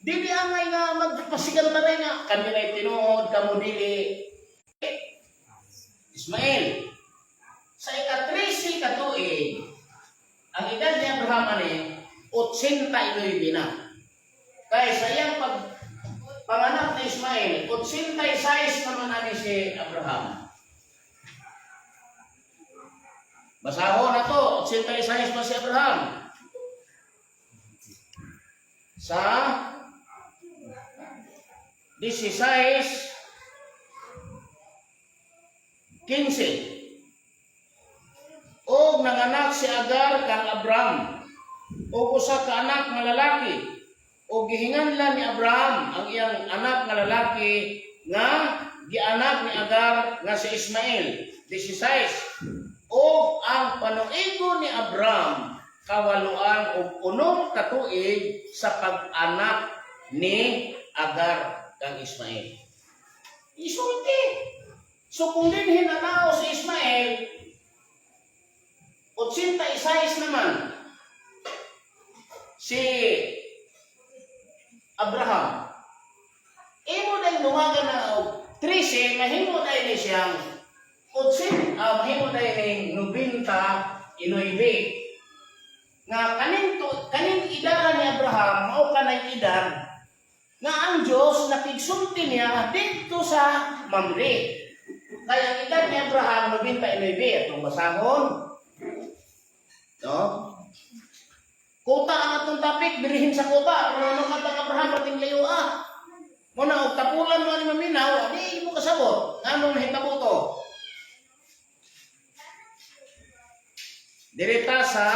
Speaker 1: Dili angay nga magpasigantaray nga kami ray tinuod kamo dili. Ismael, sa ika-13 ka tuig, ang edad ni Abraham ani 89 na. Kaya sa iyang pag panganak ni Ismael, 86 naman ani si Abraham. Basahon na to, 86 pa si Abraham. Sa 16:15. Og nanganak si Agar kang Abraham og usa ka anak nga lalaki, og gihinganlan ni Abraham ang iyang anak nga lalaki nga gianak ni Agar nga si Ismael. 16. Og ang panuigo ni Abraham kawaluan og 6 ka tuig sa pag-anak ni Agar kang Ismael. Isulti. So kung dinhi natao si Ismael, 86 naman si Abraham. Imo na dumagan na og 13, mahimo na ini siyang 8, mahimo na ini 99. Nga kaning to, kaning idaran ni Abraham mao kanay edad nga ang Dios nakigsulti niya didto sa Mamre. Kaya ang edad ni Abraham 99, atong basahon. No? Kuta ang atong topic, birihin sa kuta. Pero ano ka bang Abraham, pating layo ah. Muna, og tapulan mo ni maminaw, di mo kasabot. Nganong nahitabo to? Dirita sa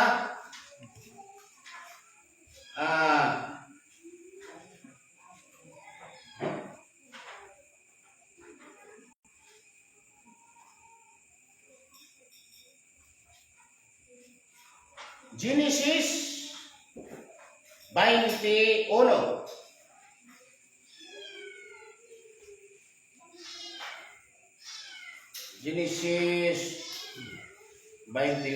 Speaker 1: Genesis 21. Genesis 21. 21.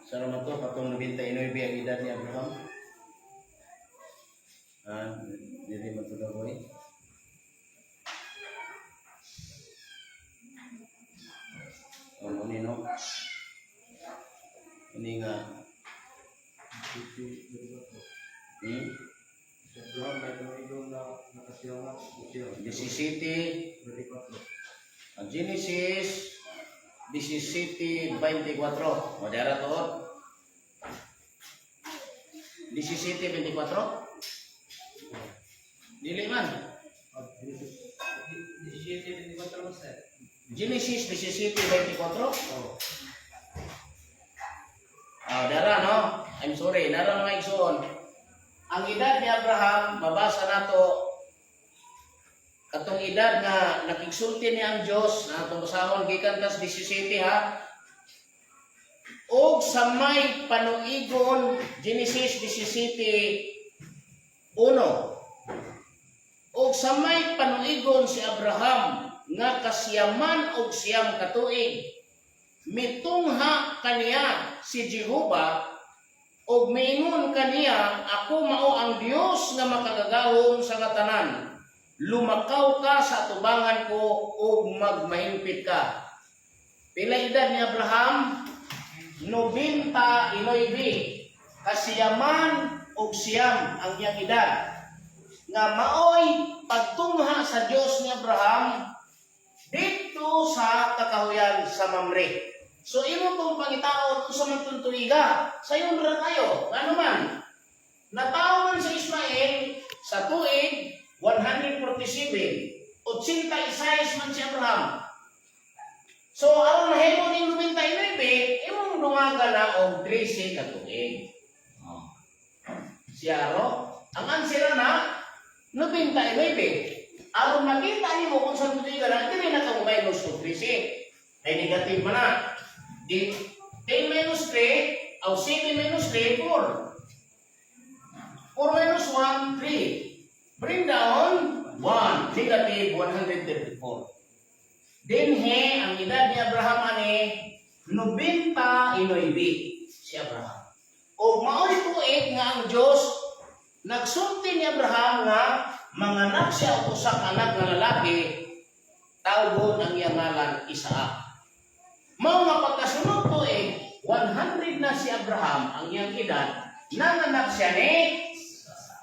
Speaker 1: Sa man to, katong 99 ang edad ni Abraham. Ah, dili man to daw eh. Oh, ni no. Ini nga
Speaker 2: Si Abraham may pangidong na nakasiyaman o siyam.
Speaker 1: 17.
Speaker 2: 24.
Speaker 1: Ang Genesis 17:24. O dara to. 17:24? Dili man.
Speaker 2: Ah, Genesis.
Speaker 3: 17, 24, sir.
Speaker 1: Genesis 17:24.
Speaker 2: Oh.
Speaker 1: Ah, dara no. I'm sorry, dara mga igsoon. Ang edad ni Abraham, mabasa nato katong edad nga nakigsulti niya ang Dios na atong basahon gikan tas 17 ha. Og sa may panuigon, Genesis 17:1. Og sa may panuigon si Abraham nga kasiyaman og 9 ka tuig, mitungha kaniya si Jehova og miingon kaniya, "Ako mao ang Dios nga makagagahom sa katanan. Lumakaw ka sa atubangan ko ug magmahimpit ka." Pila edad ni Abraham? 99. Kasiyaman og 9 ang iyang edad. Nga maoy pagtungha sa Dios ni Abraham dito sa kakahuyan sa Mamre. So imo pong pangitaon unsa man tong tuiga, sayon ra kayo. Ngano man? Natawo man si Ismael sa tuig 147. 86 man si Abraham. So aron mahimo ning 99, imong dungagan na og 13 ka tuig. Oh. Siya ro, ang answer na 99. Aron makita nimo kung sa tuig na dili na ka minus og 13. Ay negative man na. Di 10 minus 3, o 7 minus 3, 4. 4 minus 1, 3. Bring down 1, negative 134. Dinhe, ang edad ni Abraham ani, 99 si Abraham. O mao'y tuig nga ang Diyos nagsulti ni Abraham nga manganak siya og usa ka anak nga lalaki, tawgon ang iyang ngalan Isaac. Mao nga pagkasunod tuig, 100 na si Abraham ang iyang edad, nanganak siya ni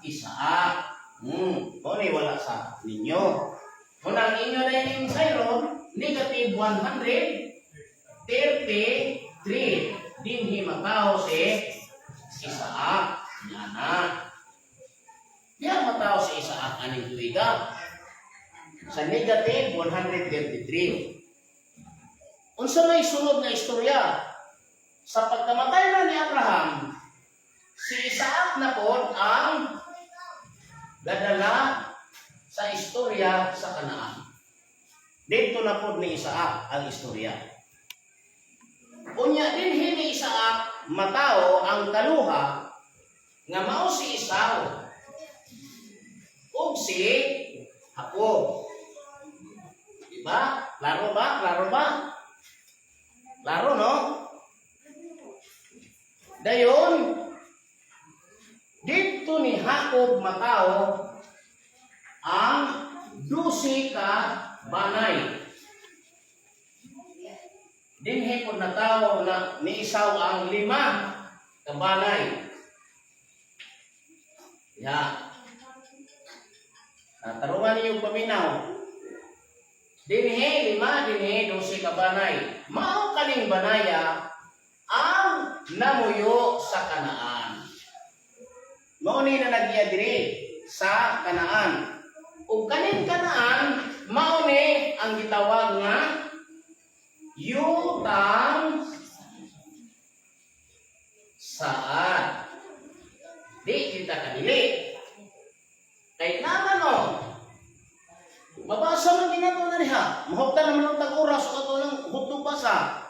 Speaker 1: Isaac. Mao ni wala sa ninyo. Kung ang inyo na yung sayron, negative 133. Dinhi matawo si Isaac. Nga. Diyan matawo si Isaac aning tuiga. Sa negative 133. Unsa may sunod nga istorya? Sa pagkamatay na ni Abraham, si Isaac na po ang gadala sa istorya sa Kanaan. Dito na po ni Isaac ang istorya. Unya dinhi ni Isaac matao ang kaluha nga mao si Esau ug si Jacob. Diba? Klaro ba? Klaro ba? Klaro, no? Dayon, dito ni Jacob matao ang 12 ka banay. Dinhi po natawo na ni Esau ang lima ka banay. Ya. Tarungan ninyo paminaw. Dinhi lima, dinhi 12 ka banay. Mao kaning banaya ang namuyo sa Kanaan. Mao ni na nagya diri sa Kanaan. Ug kaning Kanaan mao ni ang gitawag nga yutang saad. Di kita kadili. Kay naman no, mabasa man ginato na diha. Mahugtan naman ang tag-oras o ato lang hutong basa.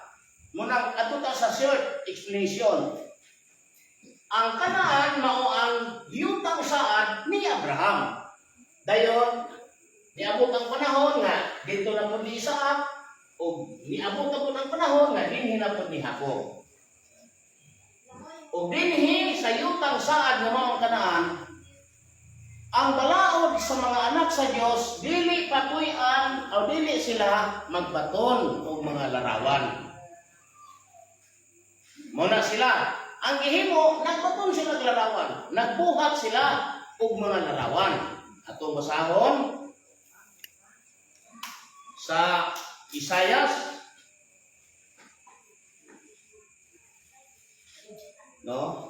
Speaker 1: Munang adto ta sa short explanation. Ang Kanaan mao ang yutang saad ni Abraham. Dayon, niabot ang panahon nga dito na pud ni Isaac ug niabot na pud ang panahon nga dinhi na pud ni Jacob. Ug dinhi sa yutang saad nga mao ang Kanaan, ang balaod sa mga anak sa Dios, dili patuy-an o dili sila magbaton og mga larawan. Muna sila. Ang gihimo, nagbaton sila og larawan. Nagbuhat sila og mga larawan. Atong basahon sa Isayas, no?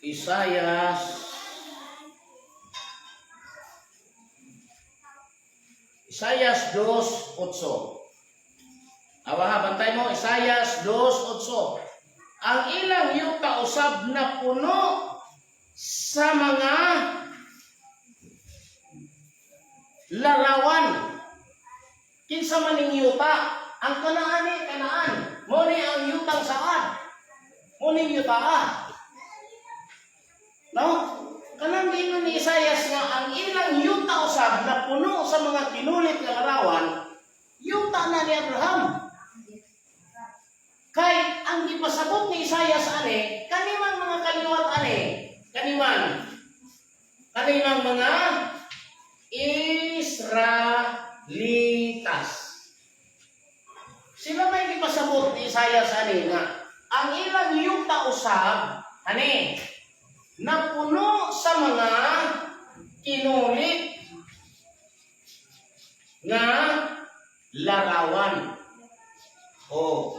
Speaker 1: Isayas 2:8. Awa ha, bantay mo, Isayas 2:8. Ang ilang yuta usab na puno sa mga larawan. Kinsa man ning yuta? Ang Kanaan ni Kanaan. Mo ni ang yutang saad. Mo ning yutaa. No? Kanang giingon ni Isayas nga ang ilang yuta usab na puno sa mga kinulit nga larawan, yuta na ni Abraham. Kay ang gipasabot ni Isayas ani, kanimang mga kaliwat ani, kanimang mga Israelitas. Sila may gipasabot ni Isayas ani nga ang ilang yuta usab ani napuno sa mga kinulit nga larawan. O,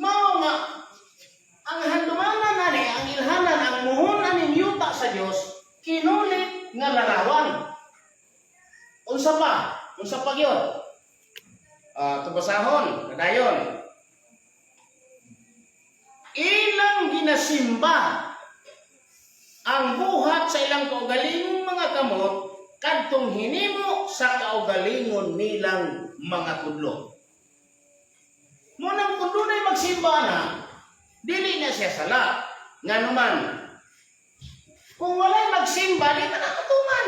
Speaker 1: mao nga ang handumanan nani, ang ilhanan, ang muhon aning yuta sa Dios, kinulit nga larawan. Unsa pa? Unsa pa gyud? Tubasahon, kadayon. Ilang ginasimba ang buhat sa ilang kaugalingong mga kamot kadtong hinimo sa kaugalingon nilang mga kudlo. Munang kung dunay magsimba na, dili na siya sala. Nganuman, kung walay magsimba, di ka nakatuman.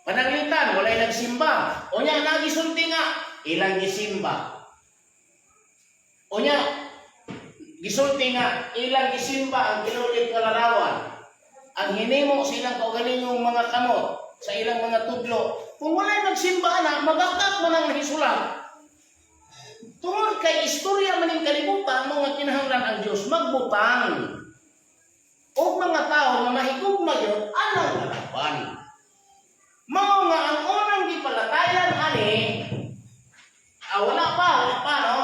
Speaker 1: Pananglitan, walay nagsimba. O niya, nagisulti nga, ilang gisimba. O niya, gisulti nga, ilang gisimba ang kinulit nga larawan. Ang hinimo sa ilang kaugalingong mga kamot, sa ilang mga tudlo. Kung walay magsimba na, mabakak mo nang nahisulat. Tungod kay istorya maning kalibutan, mga kinahanglan ang Diyos magbutang og mga tao nga mahigugma gyud anang larawan. Mao nga ang unang gipalatayan ani, wala pa, no?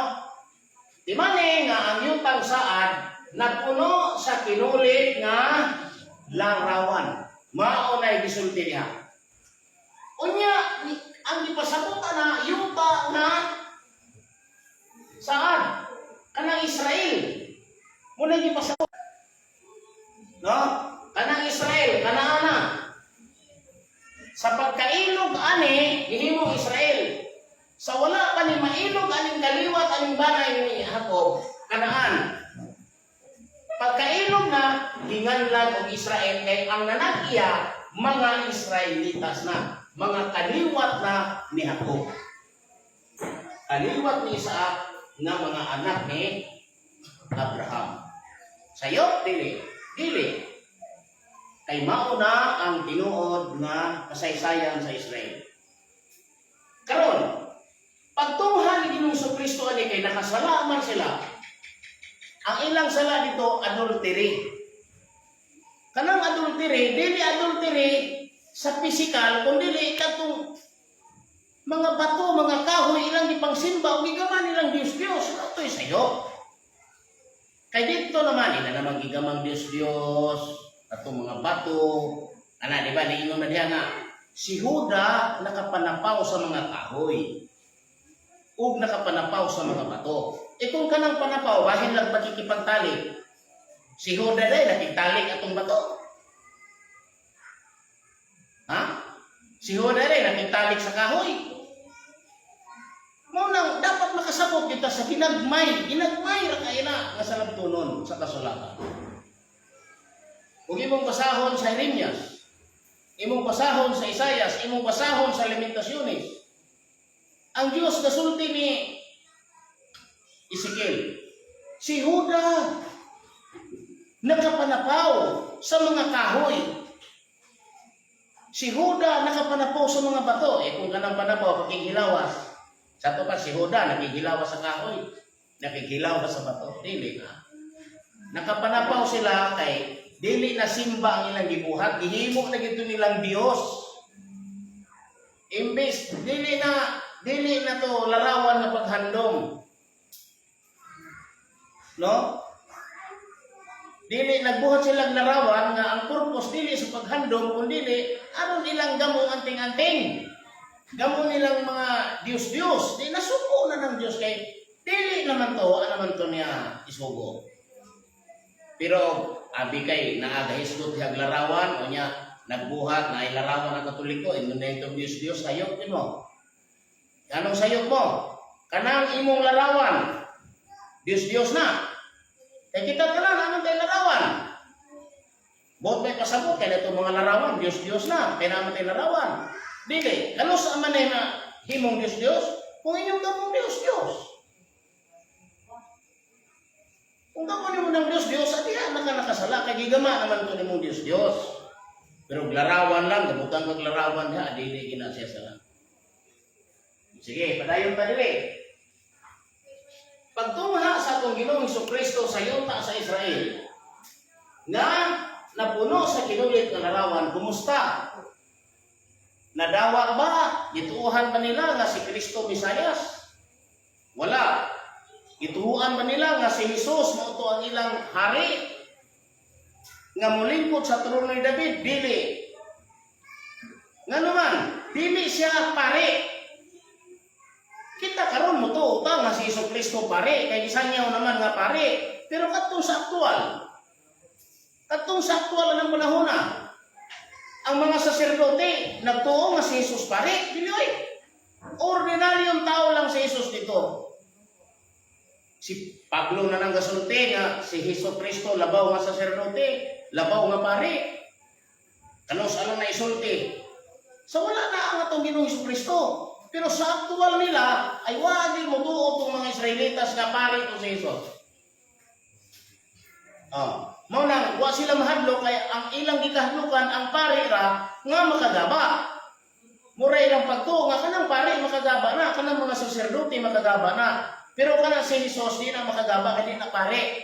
Speaker 1: Di man eh, nga ang yutang saad napuno sa kinulit nga larawan. Mao na gisulti niya. Unya ang gipasabot na yuta nga saad kanang Israel. Muna gipasabot. No? Kanang Israel, kanaana. Sa pagkailog ani, gihimong Israel. Sa wala pa ni mailog aning kaliwat aning banay ni Jacob, Kanaan. Pagkailog na, ginganlan og Israel kay ang nanag-iya mga Israelitas na, mga kaliwat na ni Jacob. Kaliwat ni Isaac nga mga anak ni Abraham. Sayo, dili. Dili. Kay mao na ang tinuod nga kasaysayan sa Israel. Karon, pagtungha ni Ginoong Kristo ani kay nakasala man sila. Ang ilang sala dito, adultery. Kanang adultery, dili adultery sa physical, kundi dili katong mga bato, mga kahoy, ilang gipangsimba, ug gigaman nilang Diyos-Diyos. Ito'y sayo. Kay dito naman, ila naman gigamang Diyos-Diyos, atong mga bato. Ana, di ba, niingon na diha nga, si Huda nakapanapaw sa mga kahoy ug nakapanapaw sa mga bato. E kung kanang panapaw, bahin lang pakikipagtalik, si Huda day nakigtalik atong bato. Ha? Si Huda day nakigtalik sa kahoy. Makasabot kita sa ginagmay, ginagmay ra kay na nga salabtonon sa kasulatan. Kung imong basahon sa Jeremias, imong basahon sa Isayas, imong basahon sa Lamentaciones, ang Diyos nasulti ni Ezekiel, si Juda nakapanapaw sa mga kahoy. Si Juda nakapanapaw sa mga bato. Eh kung kanang panapaw, pakighilawas. Sa to pa si Juda, nakighilawas sa kahoy. Nakighilawas sa bato. Dili na. Nakapanapaw sila kay dili na simba ang ilang gibuhat. Gihimo na gito nilang Dios. Imbes, dili na to larawan nga paghandom. No? Dili nagbuhat silang larawan nga ang purpose dili sa paghandom kun dili aron ilang gamo anting-anting. Gamo nilang mga Diyos-Diyos. Di nasuko na ng Diyos kay dili naman to, ano naman to niya isugo. Pero abi kay naagahisgot hiyag larawan o niya nagbuhat na larawan ng Katoliko, ingon na itong Diyos-Diyos, sayop mo. Anong sayop mo? Kanang imong larawan, Diyos-Diyos na. Kay kita tanan, anong tayo larawan? Buot may pasabot, kay na mga larawan, Diyos-Diyos na, kay naman tayo larawan. Dili, kano sa man na himong Diyos-Diyos? Kung inyong gamong Diyos-Diyos. Kung gamo nimo ng Diyos-Diyos, adi na ka nakasala, kay gigama naman to nimong Diyos-Diyos. Pero larawan lang, gamutan kag larawan diha, dili gina siya sala. Sige, padayon pa dili. Pagtungha sa atong Ginoong Kristo sa yuta sa Israel, nga napuno sa kinulit nga larawan, kumusta? Nadawa ba? Gituuhan ba nila nga si Kristo Mesayas? Wala. Gituuhan ba nila nga si Jesus mao to ang ilang hari? Nga mulingkod sa trono ni David? Dili. Nga naman, dili siya pare. Kita karon mo to nga si Hesus Kristo pare, kay gisanyaw naman nga pare. Pero katong sa aktual ng panahon na, ang mga saserdote nagtuo nga si Jesus pare, dili oy. Ordinaryong tao lang si Jesus dito. Si Pablo na nang gasulti nga si Hesus Kristo labaw nga saserdote, labaw nga pare. Kanos ano na isulti? So wala na ang atong Ginoong Hesus Kristo. Pero sa aktual nila ay wagi mo tuo tong mga Israelitas nga pare to si Jesus. Oh, mao nang wa sila mahadlok kay ang ilang gikahadlokan ang pare ra nga makagaba. Mura ilang pagtuo nga kanang pare makagaba na, kanang mga saserdote makagaba na. Pero kana si Jesus di na makagaba kay di na pare.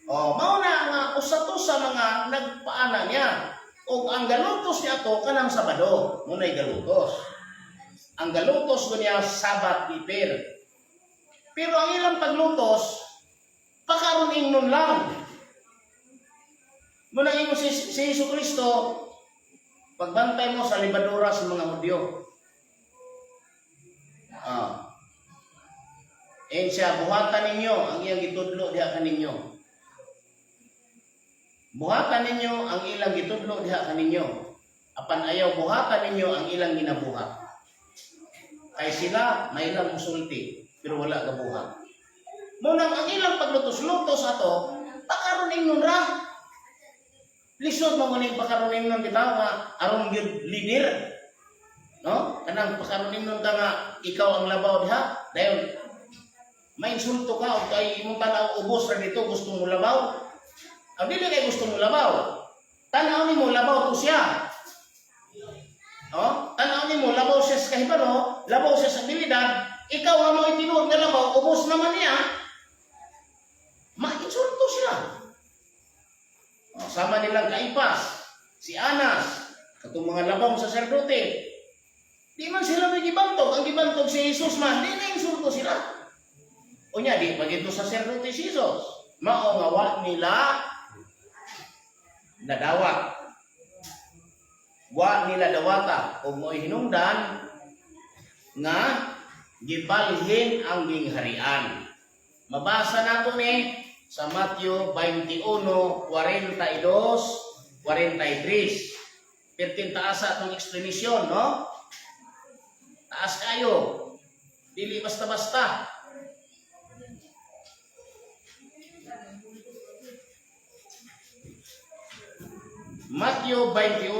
Speaker 1: Oh, mao na nga usa to sa mga nagpaana niya. Og ang galutos niya to kanang Sabado, mo na'y galutos. Ang galutos ko niya Sabbath keeper. Pero ang ilang paglutos, pakaron ingnon lang. Muna ingon si Jesu Kristo, pagbantay mo sa lebadura sa mga Hudyo. Ah. Eh siya, buhatan ninyo ang iyang gitudlo diha kaninyo. Buhatan ninyo ang ilang gitudlo diha kaninyo. Apan ayaw buhatan ninyo ang ilang ginabuhat. Kay sila may ilang musulti pero wala gabuhat. Munang ang ilang paglutos-lutos ato, pakaron ingnon ra. Lisod mo nguning pakaron ingnon bitaw nga aron gyud leader. No? Kanang pakaron ingnon ka nga ikaw ang labaw diha, dayon may insulto ka o kay imong tanaw ubos ra dito gusto mo labaw. Ang dili kay gusto mo labaw. Tanaw nimo labaw to siya. No? Tanaw nimo labaw siya sa kahibalo, labaw siya sa abilidad, ikaw nga mo itinuod nga labaw, ubos naman niya. Ma-insulto sila. O, sama nilang Kaipas, si Anas, katong mga labong saserdote. Di man sila may gibantog. Ang gibantog si Jesus man, di na insulto sila. O nya, di pag ito saserdote si Jesus. Mao nga wa nila nadawat. Wa nila dawata o mo'y hinungdan nga gibalhin ang gingharian. Mabasa nato ni sa Matthew 21:42, 43. Perting taas sa atong explanation, no? Taas kayo. Dili basta-basta. Mateo 21,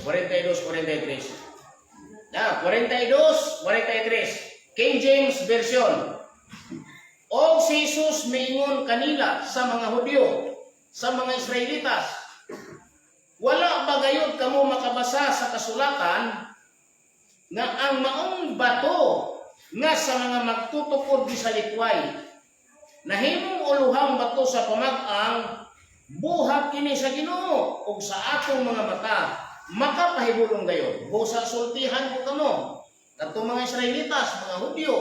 Speaker 1: 42, 43. Na, 42, 43. King James Version. O si Jesus miingon kanila sa mga Hudyo, sa mga Israelitas, "Wala ba gayud kamo makabasa sa kasulatan nga ang maong bato nga sa mga magtutukod gisalikway, nahimong uluhang bato sa pamag-ang? Buhat kini sa Ginoo ug sa atong mga mata makapahibulong gayod"? Busa sultihan ko kamo, kadtong mga Israelitas, mga Hudyo,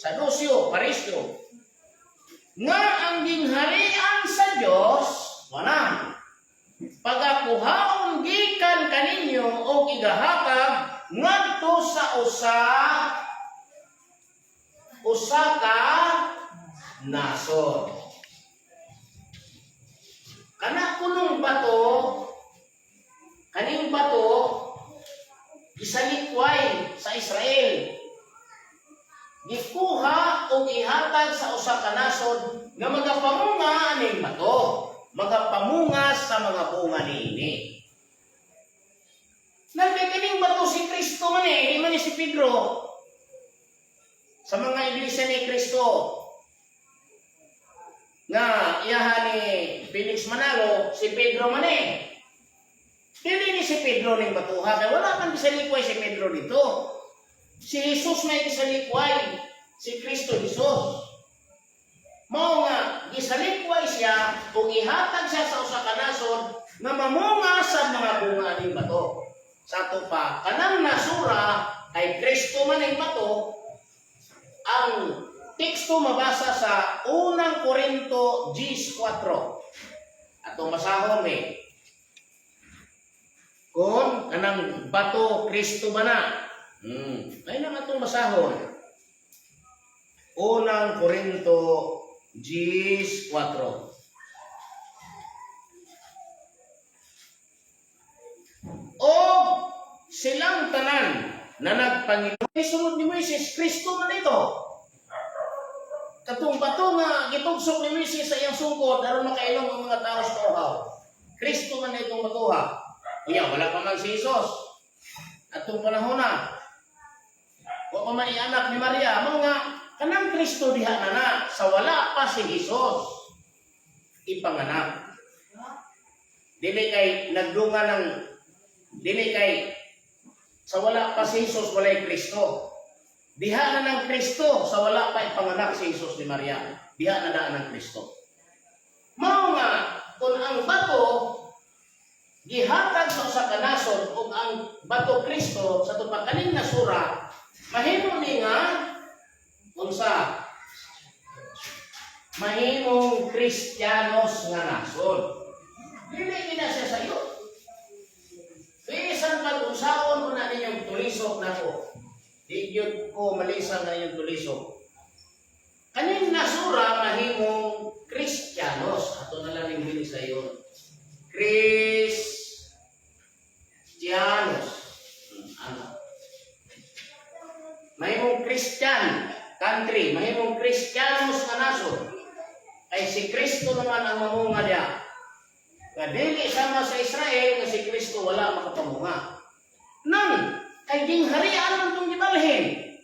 Speaker 1: Saduseo, Pariseo, nga ang gingharian sa Dios wala pagakuhaon gikan kaninyo og igahatag ngadto sa usa usa ka nasod. Kana kunong bato, kaning bato gisalikway sa Israel. Gikuha og ihatag sa usa ka nasod nga magapamunga aning bato, magapamunga sa mga bunga niini. Nalbay kining bato si Kristo man eh, di man ni si Pedro. Sa mga iglesia ni Kristo, nga iyahan ni Felix Manalo, si Pedro man eh. Dili ni si Pedro ning batuha, kay wala man gisalikway si Pedro dito. Si Jesus may gisalikway, si Kristo Jesus. Mao nga gisalikway siya ug ihatag siya sa usa ka nasod nga mamunga sa mga bunga ning bato. Sa ato pa, kanang nasura kay Kristo man ning bato, ang teksto mabasa sa Unang Korinto 10:4. Atong basahon eh. Kung kanang bato Kristo ba na? Ay lang atong basahon. Unang Korinto 10:4. O silang tanan na nagpangilom. Sunod ni Moises, Kristo man ito. Katong bato nga gitugsok ni Moises sa iyang sungkod aron makainom ang mga tao sa kauhaw. Kristo man itong batuha. Unya, wala pa man si Jesus. Atong panahon na, wa pa man anak ni Maria, mao nga kanang Kristo diha na na sa wala pa si Jesus ipanganak. Dili kay nagdunga ng dili kay sa wala pa si Jesus walay Kristo. Diha na ng Kristo sa wala pa ipanganak si Jesus ni Maria. Diha na daan ng Kristo. Mao nga kung ang bato gihatag sa usa ka nasod ug ang bato Kristo, sa tupa kaning nasura mahimo ni nga unsa? Mahimong Kristiyanos nga nasod. Dili gina siya sa iyo. Bisan pag unsaon mo na ninyong tulisok nako. Di gyud ko malisang na inyong tulisok. Kaning nasura mahimong Kristiyanos. Ato na lang ning bili sa iyon. Kristiyanos. Ano? Mahimong Christian country, mahimong Kristiyanos nga nasod. Ay si Kristo naman ang mamunga diya. Nga dili sama sa Israel nga si Kristo wala makapamunga. Nang kay gingharian man tong gibalhin.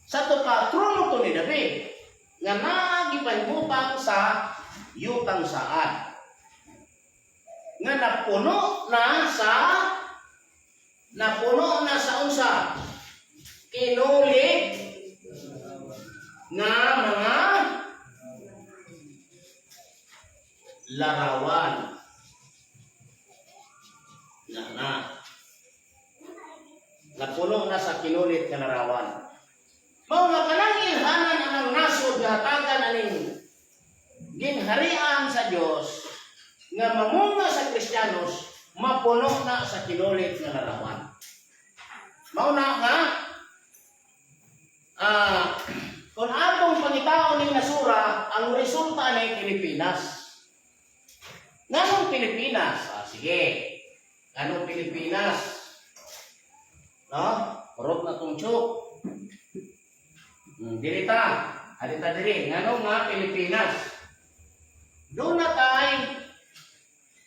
Speaker 1: Sa to pa trono to ni David nga naa gipahibutang sa yutang saad. Nga napuno na sa unsa? Kinulit nga mga larawan na na napuno na sa kinulit nga larawan. Mao nga kanang ilhanan anang nasod nga hatagan aning gingharian sa Dios nga mamunga sa Kristiyanos, mapuno na sa kinulit nga larawan. Mao na nga kung atong pangitaon ning nasura, ang resulta na Pilipinas. Nganong Pilipinas? Ah, sige. Anong Pilipinas? No? Kurot na tong chok. Diri ta. Ari ta diri. Ngano nga Pilipinas? Doon na tay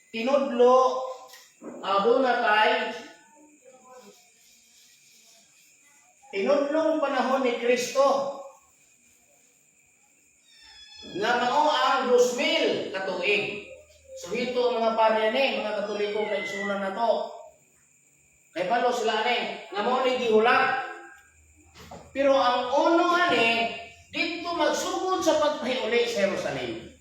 Speaker 1: tinudlo, doon na tay tinudlong panahon ni Kristo nga mao ang 2,000 ka tuig. So ito ang mga parya ni, mga Katoliko na isulan na to. Kay balo sila ani, nga mao ni gihulat. Pero ang uno ani, dito magsugod sa pagpahiuli sa Jerusalem.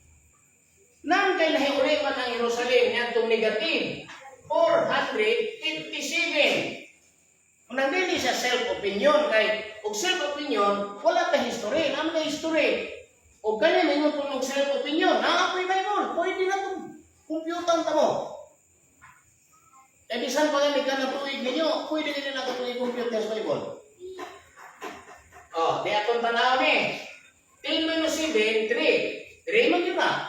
Speaker 1: Nang kay nahiuli man ang Jerusalem niadtong negative 457. Unang dili siya self-opinion kay og self-opinion wala ta history, naa man history. Og kani maingon po og self-opinion, naa po'y Bible, pwede na kung computer ta mo. Eh bisan pa gani ka na tuig ninyo, pwede din na tuig computer sa Bible. Oh, di atong tanaw ni. 10 minus 7, 3. 3 man yun na.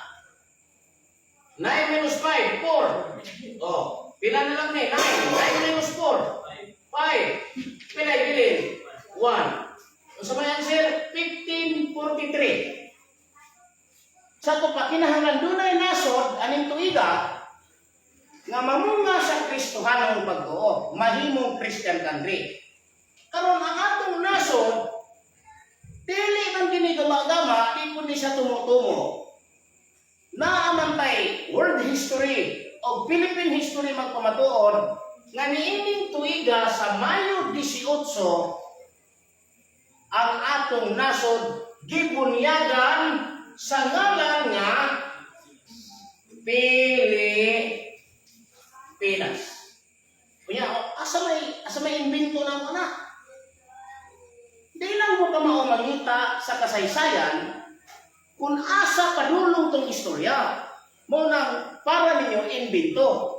Speaker 1: 9 minus 5, 4. Oh, pila na lang ni? 9. 9 minus 4, 5. Pila ibilin? 1. Unsa may answer? 1543. Sa ko pa kinahanglan dunay nasod aning tuiga nga mamunga sa Kristohanong pagtuo, mahimong Christian country. Karon ang atong nasod dili man kini gama-gama, di po ni siya tumutumo. Naamantay world history o Philippine history magpamatuod nga niining tuiga sa Mayo 18 ang atong nasod gibunyagan sa ngalan nga Pilipinas. Kunya, asa may imbento na mo na? Di lang mo ka mao mangita sa kasaysayan kung asa padulong tong istorya. Mo nang para ninyo imbento.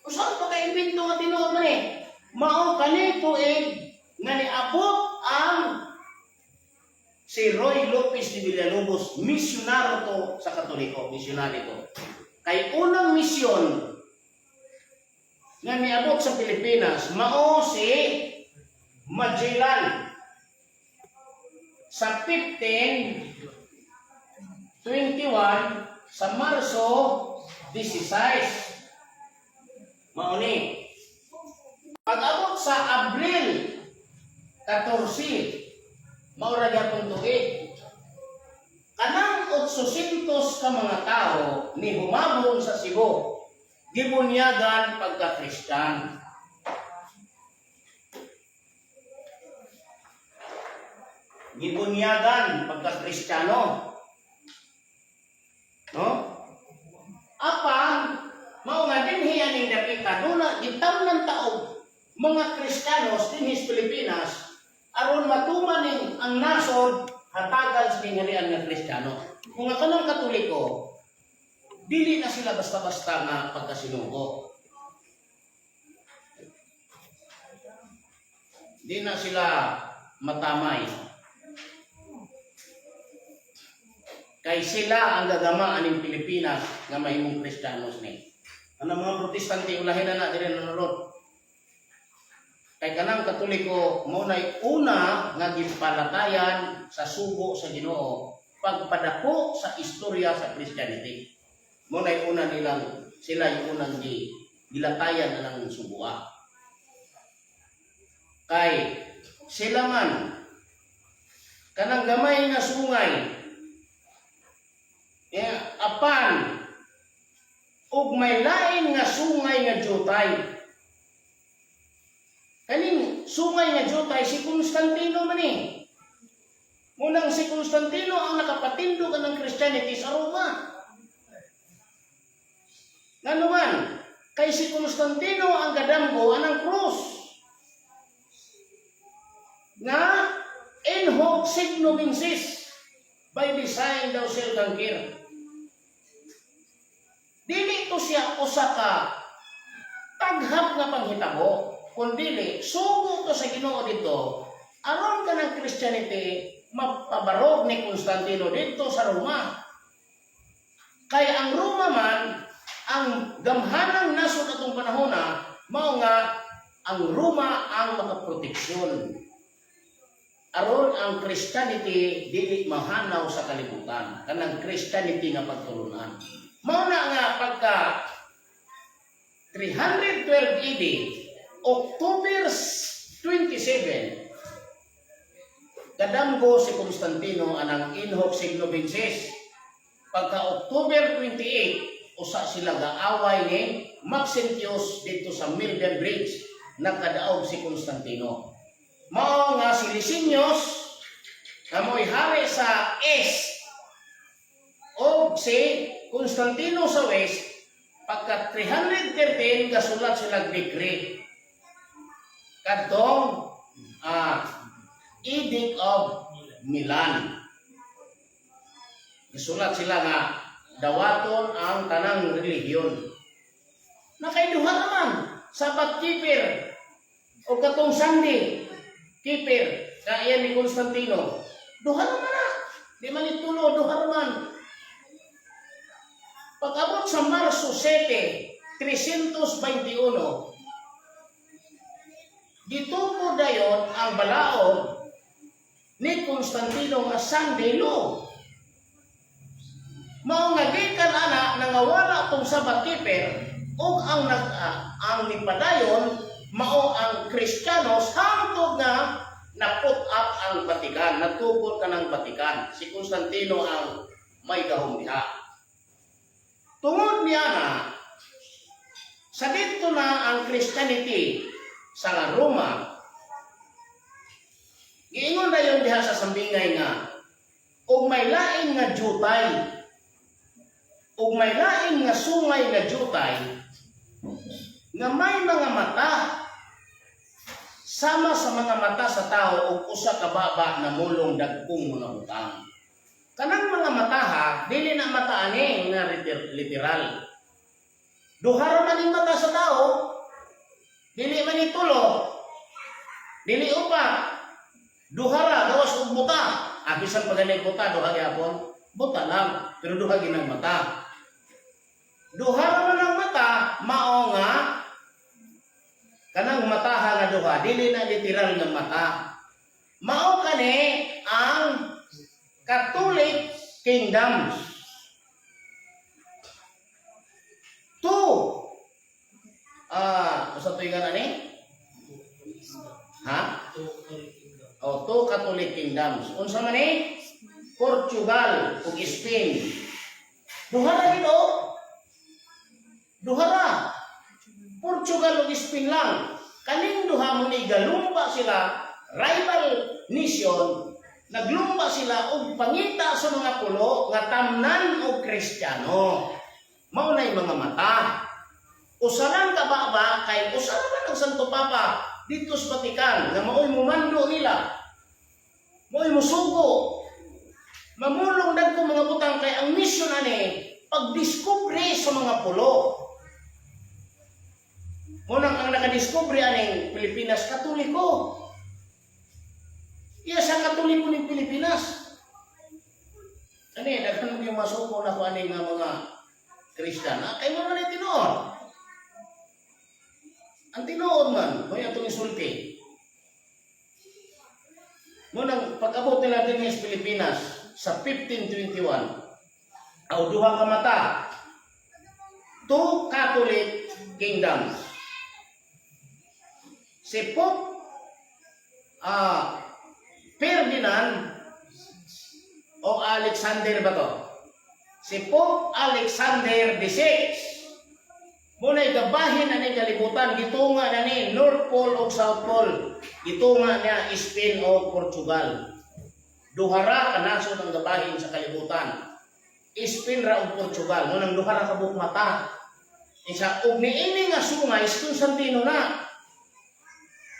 Speaker 1: Kung saan pa ka imbento nga tinuod man eh? Mao kani tuig nga niabot ang si Ruy Lopez de Villalobos, misyonaro to sa Katoliko, misyonary to. Kay unang misyon nga niabot sa Pilipinas, mao si Magellan sa 1521 sa Marso 16. Mao ni. Pag-abot sa Abril 14, mao ra gyapon tuig. Kanang 800 ka mga tao ni humabon sa Cebu, gibunyagan pagka-Kristiyan. Gibunyagan pagka-Kristiyano. No? Apan mao nga dinhi aning dapita duna gitamnan taog mga Kristiyanos dinhi sa Pilipinas aron matuman ning ang nasod hatagan sa gingharian nga Kristiyano. Kung nga kanang Katoliko, dili na sila basta-basta nga pagkasinugo. Di na sila matamay. Kay sila ang gagama aning Pilipinas nga mahimong Kristiyanos ni. Ang mga Protestante ulahin na na diri nanonood. Kay kanang Katoliko mao nay una nga gipalatayan sa sugo sa Ginoo pagpadako sa istorya sa Christianity. Mao nay una nilang sila yung unang gilatayan na ng sugoa. Kay sila man kanang gamay nga sungay, eh, apan ug may lain nga sungay nga jutay. Kaning sungay nga jutay si Constantino man eh. Munang si Constantino ang nakapatindog ng Christianity sa Roma. Ngano man, kay si Constantino ang gadamgo anang krus. Nga in hoc signo vinces, by design thou shalt conquer. Dili to siya usa ka taghap nga panghitabo, kundili sugo to sa Ginoo dito aron ka ng Christianity mapabarog ni Constantino dito sa Roma. Kay ang Roma man ang gamhanang nasod atong panahona, mao nga ang Roma ang makaproteksyon. Aron ang Christianity dili mahanaw sa kalibutan, kanang Christianity nga pagtulunan. Mao na nga pagka 312 AD, October 27, kadamgo si Constantino anang in hoc signo vinces. Pagka October 28, usa sila gaaway ni Maxentius dito sa Milvian Bridge, nakadaog si Constantino. Mao nga si Licinius nga mo'y hari sa East o si Constantino sa West, pagka 313 gasulat sila decree kadtong Edict of Milan. Gisulat sila nga dawaton ang tanang relihiyon. Nakaiduha naman Sabbath keeper o katong Sunday keeper kaya ni Constantino. Duha naman na. Di man itulo, duha naman. Pag-abot sa Marso 7, 321, gitubo dayon ang balaod ni Constantino nga Sunday law. Mao nga gikan ana nangawala tong Sabbath keeper ug ang nipadayon mao ang Kristiyanos hangtod nga na-put up ang Vatican, natukod ka ng Vatican. Si Constantino ang may gahom diha. Tungod niya na, sa dito na ang Christianity sa Roma, giingon na yun diha sa sambingay nga, ug may lain nga jutay, ug may lain nga sungay nga jutay, nga may mga mata, sama sa mga mata sa tao ug usa ka baba na mulong dagkong mga butang. Kanang mga mata ha, dili na mata ani nga literal. Duha ra man ning mata sa tao, dili man ni tulo, dili upat. Duha ra gawas og buta. Ah, bisan pa gani buta, duha gyapon. Buta lang, pero duha ginang mata. Duha ra man ang mata, mao nga kanang mataha nga duha, dili na literal nga mata. Mao kani ang Catholic kingdoms. Two. Ah, usa to nga ani? Ha?
Speaker 3: Two Catholic Kingdom.
Speaker 1: O, two Catholic kingdoms. Unsa man ni? Portugal ug Spain. Duha ra gid oh. Duha ra. Portugal ug Spain lang. Kaning duha mo ni galumba sila, rival nation, naglumba sila og pangita sa mga pulo nga tamnan og Kristiyano. Mao na'y mga mata. Usa lang ka baba kay usa ra man ang Santo Papa dito sa Vatican nga mao'y mumando nila. Mao'y musugo. Mamulong dagko mga butang kay ang mission ani pagdiskubre sa mga pulo. Munang ang nakadiskubre aning Pilipinas, Katoliko. Iya sa Katoliko ning Pilipinas. Ani daghan yung masuko na ko ani nga mga Kristiyan. Ah, kay mo man ay tinuod. Ang tinuod man, may atong isulti. Munang pag-abot nila din sa Pilipinas sa 1521, aw duha ka mata, two Catholic kingdoms. Si Pope Ferdinand o Alexander ba to? Si Pope Alexander VI. Muna'y gabahin na ni kalibutan, gitunga na ni North Pole o South Pole. Gitunga niya Spain o Portugal. Duhara ka nasod ang gabahin sa kalibutan. Spain ra ug Portugal. Munang duha ra ka buok mata. Isa og niini nga sungay si Constantino na.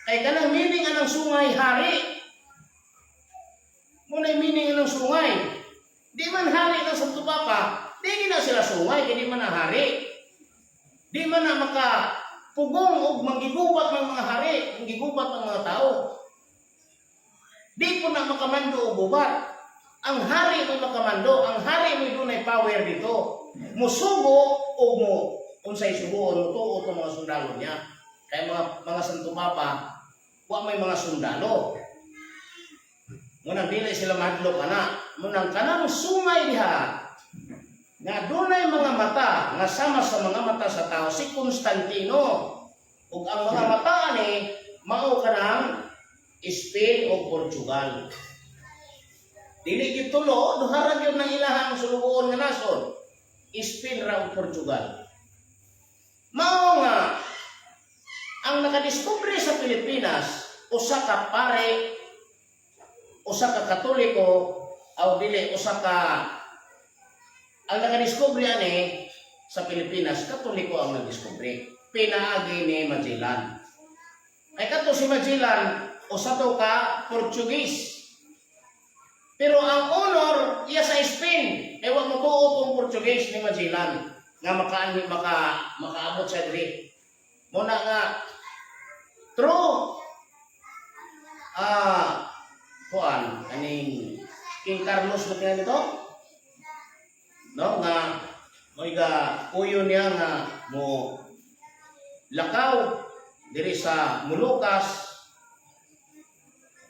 Speaker 1: Kay kanang meaning anang sungay, hari. Muna'y meaning anang sungay. Di man hari ng Santo Papa, di na sila sungay, kay di man na hari. Di man na maka pugong og manggigubat ng mga hari, manggigubat ng mga tao. Di po na makamando og gubat. Ang hari mo makamando, ang hari mo dunay power dito. Musugo o mo unsay sugoon mo tuo itong mga sundalo niya. Kaya mga Santo Papa, wa may mga sundalo. Munang dili sila mahadlok ana. Munang kanang sungay diha nga dunay mga mata nga sama sa mga mata sa tao si Constantino, ug ang mga mata ani mao kanang Spain o Portugal. Dili gyud tulo, duha ra gyud nang ilahang sulugoon nga nasod. Spain ra ug Portugal. Mao nga ang nakadiskubre sa Pilipinas usa ka pare, usa ka Katoliko, aw dili, usa ka, ang nakadiskubre ani sa Pilipinas, Katoliko ang nagdiskubre. Pinaagi ni Magellan. Kay kato si Magellan, usa to ka Portuguese. Pero ang honor iya sa Spain. Kay wa mo tuo tong Portuguese ni Magellan nga makaabot sa diri. Muna nga true kuan aning King Carlos ba kaya nito? No, nga mo'y ga uyo niya nga mo lakaw diri sa Molucas,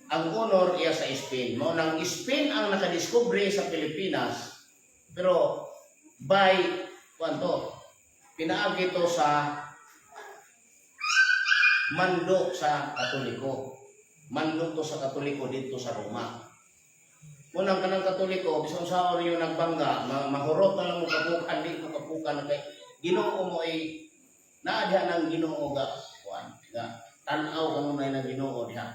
Speaker 1: ang honor iya sa Spain. Mao nang Spain ang nakadiskubre sa Pilipinas, pero by kuan to, pinaagi to sa mando sa Katoliko. Mando to sa Katoliko dito sa Roma. Munang kanang Katoliko, bisan sa ninyo nagbangga, mahurot na lang mo kapukan, di mo kapukan na kay Ginoo mo ay naa diha ng Ginoo ga kuan ga tan-aw kanunay ng Ginoo diha.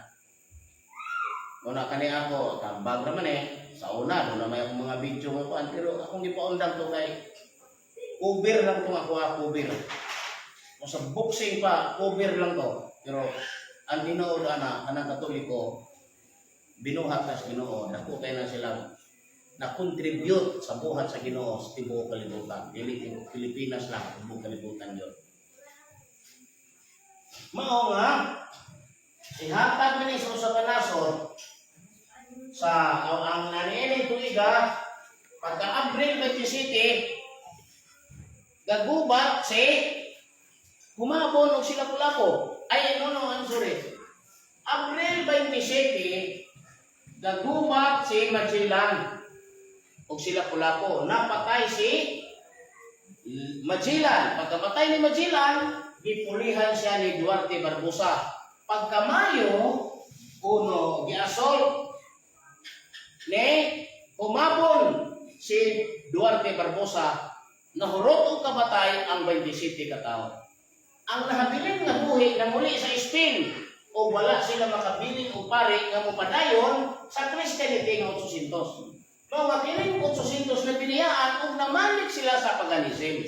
Speaker 1: Muna kani ako, tambag naman eh. Sa una, doon na may akong mga video nga kuan, pero akong gipaundang to kay cover lang to ako, cover. Kung sa boxing pa, cover lang to. Pero ang tinuod ana, kanang Katoliko, binuhat na sa Ginoo, dako kay na sila na contribute sa buhat sa Ginoo sa tibuok kalibutan. Dili tibuok Pilipinas lang, tibuok kalibutan yun. Mao nga ihatag ni sa usa ka nasod sa ang naniini tuiga pagka Abril 27, gagubat si Humabon og sila Lapu-Lapu. Ay, no, I'm sorry. Abril 27, gagubat si Magellan og sila Lapu-Lapu. Napatay si Magellan. Pagkapatay ni Magellan, gipulihan siya ni Duarte Barbosa. Pagka Mayo 1, giasol ni Humabon si Duarte Barbosa, nahurot og kabatay ang 27 ka tawo. Ang nahabilin nga buhi nanguli sa Spain o wala sila makabilin og pare nga mopadayon sa Christianity nga 800. Mao nga kining 800 na biniyaan ug namalik sila sa paganism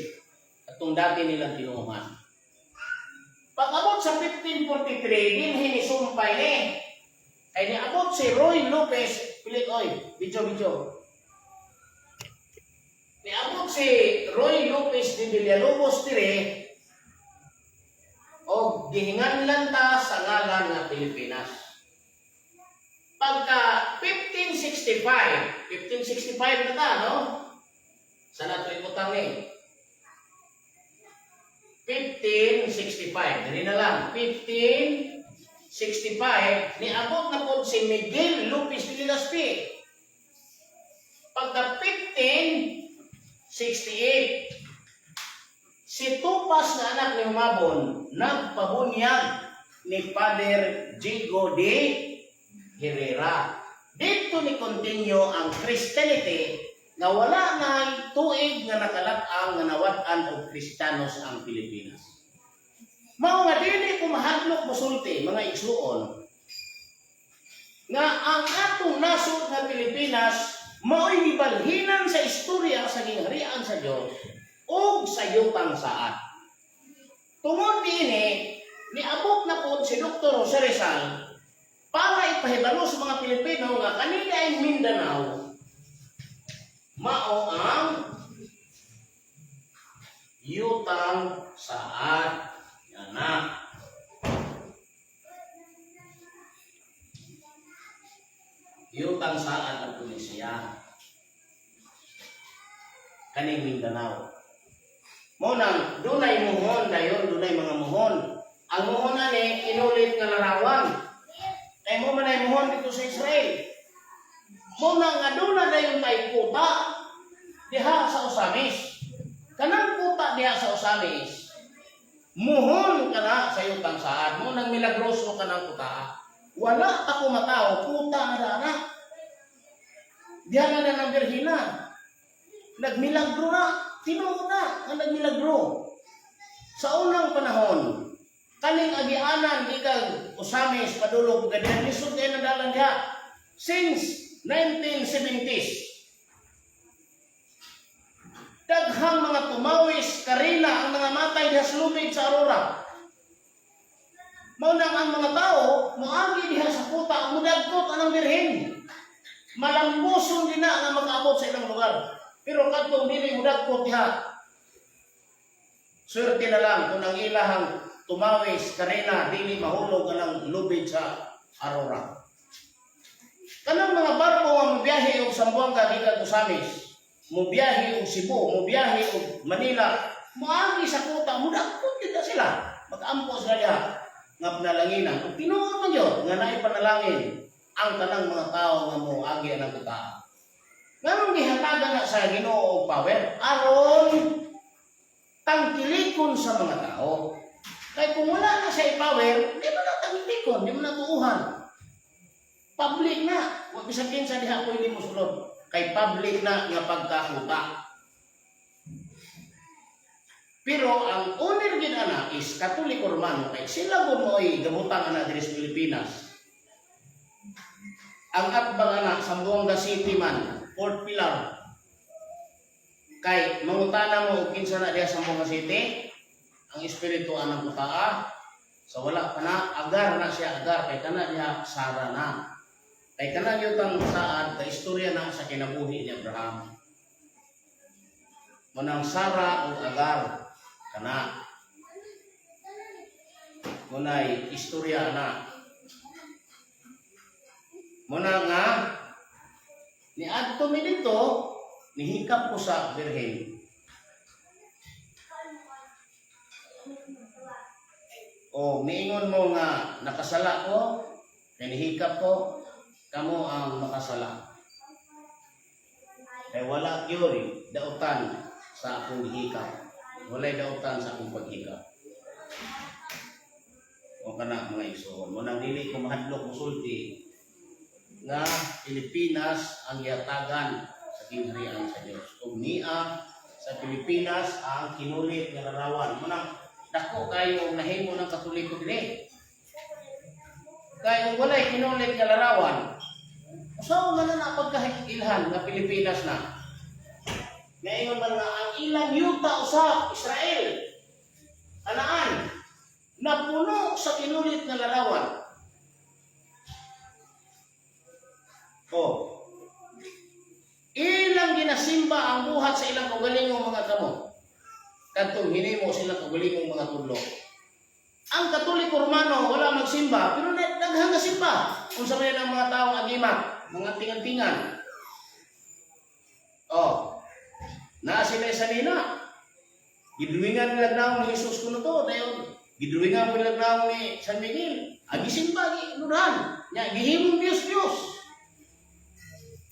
Speaker 1: atong dati nilang tinuohan. Pag-abot sa 1543, dinhi ni sumpay ni. Ay niabot si Ruy Lopez, pilit oy, video video. Niabot si Ruy Lopez de Villalobos dire o gihinganlan ta sa ngalan nga Pilipinas. Pagka 1565, 1565 na ta, no? Sa nato ibutang ni. 1565, dali na lang. 1565, niabot na po si Miguel Lopez de Legazpi. Pagka 1568, si Tupas na anak ni Humabon, nagpabunyag ni Father Diego de Herrera. Dito ni continue ang Christianity nga wala na tuig nga nakalat-ang nga nawad-an og Kristiyanos ang Pilipinas. Mao nga dili ko mahadlok mosulti, mga igsuon, nga ang atong nasod nga Pilipinas mao'y gibalhinan sa istorya sa gingharian sa Dios ug sa yutang saad. Tungod niini, niabot na po si Dr. Jose Rizal para ipahibalo sa mga Pilipino nga kanila ay Mindanao mao ang yutang saad. Yan na. Yutang saad ang pulisya. Kaning Mindanao. Mo nang dunay muhon dayon, dunay mga muhon. Ang muhon ani inulit nga larawan. Kay mo man ay muhon dito sa Israel. Mao na nga duna dayon tay kuta diha sa Ozamiz. Kanang kuta diha sa Ozamiz, muhon ka na sa yutang saad mo nang milagroso ka ng kuta. Wala pa ko matao, kuta na na. Diha na na ng Birhina. Nagmilagro na, tinuod na ang nagmilagro. Sa unang panahon, kaning agianan gikan Ozamiz padulong Pagadian, lisod kay nadalan diha since 1970s. Daghang mga tumawis, karina ang mga matay diha sa lubid sa Aurora. Mao nang ang mga tao moagi diha sa kuta, mudagkot anang birhen. Malambuson din na nga makaabot sa ilang lugar. Pero kadtong dili mudagkot diha, swerte na lang kung ang ilahang tumawis, karina, dili mahulog anang lubid sa Aurora. Kanang mga barko nga mobiyahe og Zamboanga gikan Ozamiz, mobiyahe og Cebu, mobiyahe og Manila, moagi sa kuta, mudagkot gyud na sila. Mag-ampo sila diha nga panalanginan. Ug tinuod man gyud nga naay panalangin ang tanang mga tao nga moagi anang kuta. Nganong gihatagan na sa Ginoo og power aron tangkilikon sa mga tao? Kay kung wala na siya power, di mo na tangkilikon, di mo na tuuhan. Public na. Wa bisan kinsa diha pwede mo sulod. Kay public na nga pagkakuta. Pero ang owner gid ana is Katoliko Romano kay sila gud mo'y gabutang ana diri sa Pilipinas. Ang atbang ana, Zamboanga City man, fourth pillar. Kay mangutana mo og kinsa na diha sa Zamboanga City, ang espiritu anang kutaa sa wala pa na agar na siya, agar kay kana niya Sara na. Kay kana yutang saad ka istorya na sa kinabuhi ni Abraham. Munang Sara ug Agar kana. Munay istorya na. Muna nga ni adto mi dito, nihikap ko sa Birhen. O miingon mo nga nakasala ko, kay nihikap ko, kamo ang makasala. Kay wala gyud dautan sa akong gihikap. Walay dautan sa akong paghikap. O kana, mga igsoon, mo nang dili ko mahadlok musulti nga Pilipinas ang gihatagan sa kingharian sa Dios. Ug niya sa Pilipinas ang kinulit nga larawan. Mo nang dako kayo nahimo ng Katoliko dinhi. Kay kung walay kinulit nga larawan, usaw man na na pagkailhan nga Pilipinas na. Ngayon man nga ang ilang yuta usa Israel, Kanaan, napuno sa kinulit nga larawan. Oh. Ilang ginasimba ang buhat sa ilang kaugalingong mga kamot. Kadtong hinimo sila kaugalingong mga tudlo. Ang Katoliko Romano wala magsimba, pero daghang simba. Unsa man ang mga taong agimat, mga tingan-tingan. Oh. Naa sila sa nina. Gidruwingan nila naong ni Jesus kuno to, dayon. Gidruwingan nila naong ni San Miguel. Agi simba gi luran. Nya gihimong Dios Dios.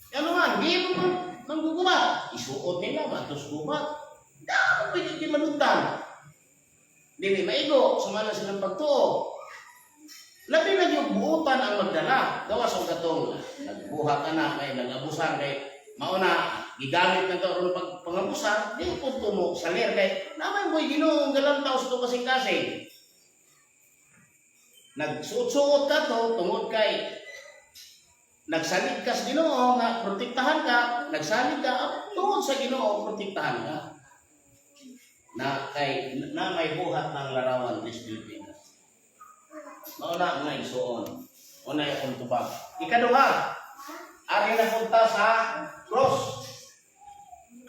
Speaker 1: Ano man, gihimong manggugubat. Isuot nila matos gubat. Dapat pwede di maluntan. Dili maigo, sumala silang pagtuo. Labi na yung buutan ang magdala. Gawas ang katong nagbuhat na kay nag-abusan kay mauna gigamit na to aron pag pangabusan, di po mo salir kay naman boy Ginoo galantaw sa to kasing-kasing. Nagsuot-suot ka to tungod kay nagsalig ka sa Ginoo nga protektahan ka, nagsalig ka tungod sa Ginoo protektahan ka. Na kay na may buhat ng larawan sa Pilipinas. Mao na nga igsuon. Una akong tubag. Ikaduha, ari na punta sa cross.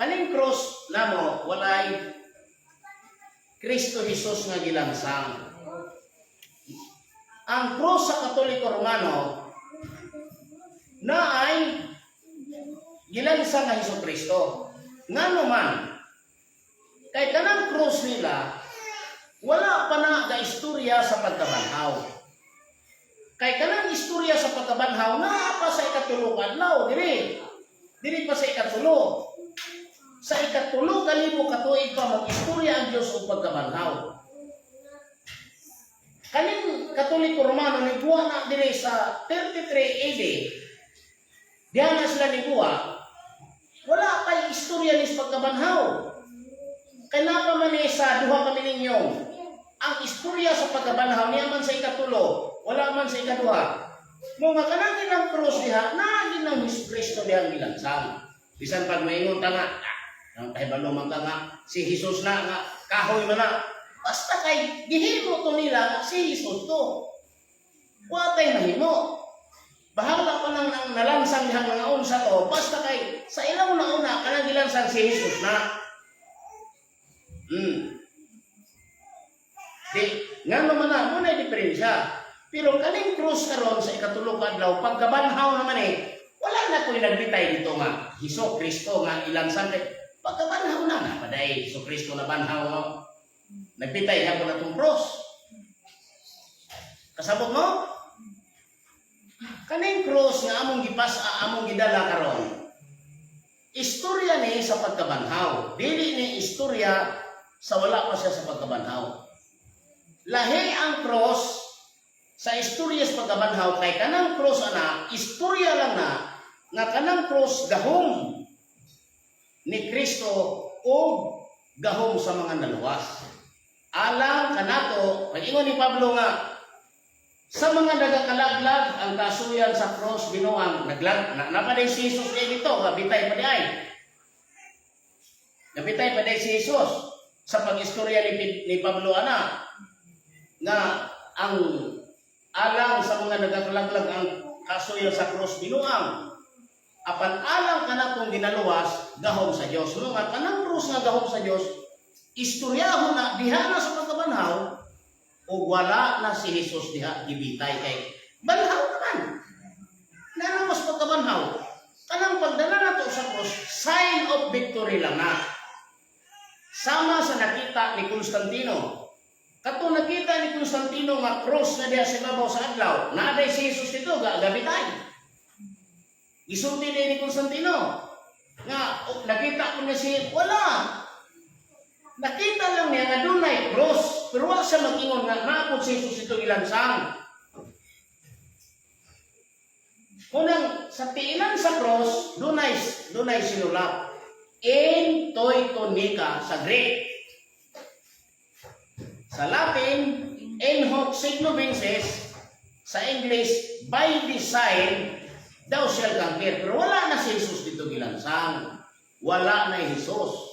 Speaker 1: Kaning cross namo walay Kristo Jesus nga gilansang. Ang cross sa Katoliko Romano na ay gilansang nga Hesus Kristo. Ngano man, kay kanang cross nila wala pa na ga istorya sa pagkabanhaw. Kay kanang istorya istorya sa pagkabanhaw naa pa sa ikatulo ka adlaw diri. Diri pa sa ikatulo. Sa 3,000 ka tuig pa mag-istorya ang Dios og pagkabanhaw. Kaning Katoliko Romano niguwa na diri sa 33 AD. Diha na sila niguwa. Wala pa'y istorya ni sa pagkabanhaw. Kay naa pa man ni sa duha ka milenyong. Ang istorya sa pagkabanhaw niya man sa ikatulo, wala man sa ikaduha. Mao nga kanang ilang krus diha, naa nang Hesus Kristo diha ang gilansang. Bisan pag maingon ta nga, ah, nang kahibalo man ka nga, si Jesus na nga, kahoy man na. Basta kay gihimo to nila nga si Jesus to. Wa tay mahimo. Bahala pa nang nalansang dihang mga unsa to, basta kay sa ilang una-una kanang gilansang si Jesus na. Di, nga naman na, mao na diferensya. Pero kaning krus karon sa ikatulo ka adlaw, pagkabanhaw naman eh, wala na ko'y nagbitay dito nga, Hesus Kristo nga ilansan kay pagkabanhaw na na, paday, Hesus Kristo na banhaw no. Nagbitay hapon na tong cross. Kasabot mo? Kaning cross nga among gipas among gidala karon. Istorya ni sa pagkabanhaw. Dili ni istorya sa wala pa siya sa pagkabanhaw. Lahi ang cross sa istorya sa pagkabanhaw kay kanang cross ana, istorya lang na nga kanang cross gahom ni Kristo o gahom sa mga naluwas. Alang kanato, pag-ingon ni Pablo nga sa mga nagakalaglag ang kasuyan sa cross binuang naglag na napaday si Jesus kay dito gabitay pa di ay. Gabitay pa di si Jesus sa pag-istorya ni Pablo ana nga ang alang sa mga nagakalaglag ang kasuyan sa cross binuang, apan alang kanatong ginaluwas gahom sa Dios. No nga kanang cross nga gahom sa Dios, istoryahon na diha na sa pagkabanhaw o wala na si Jesus diha gibitay kay banhaw naman. Nana mas pagkabanhaw. Kanang pagdala nato sa cross, sign of victory lang na. Sama sa nakita ni Constantino. Kato nakita ni Constantino nga cross na diha sa ibabaw sa adlaw, naa day si Jesus dito, gabitay. Gisulti ni Constantino nga oh, nakita ko na si wala. Nakita lang niya nga dunay cross, pero wala siya mag-ingon nga naa pod si Jesus ito ilansang. Kunang sa tiilan sa cross, dunay sinulat. En toi nika sa Greek. Sa Latin, in hoc signo vinces. Sa English, by this sign, thou shall conquer. Pero wala na si Jesus dito gilansang. Wala na si Jesus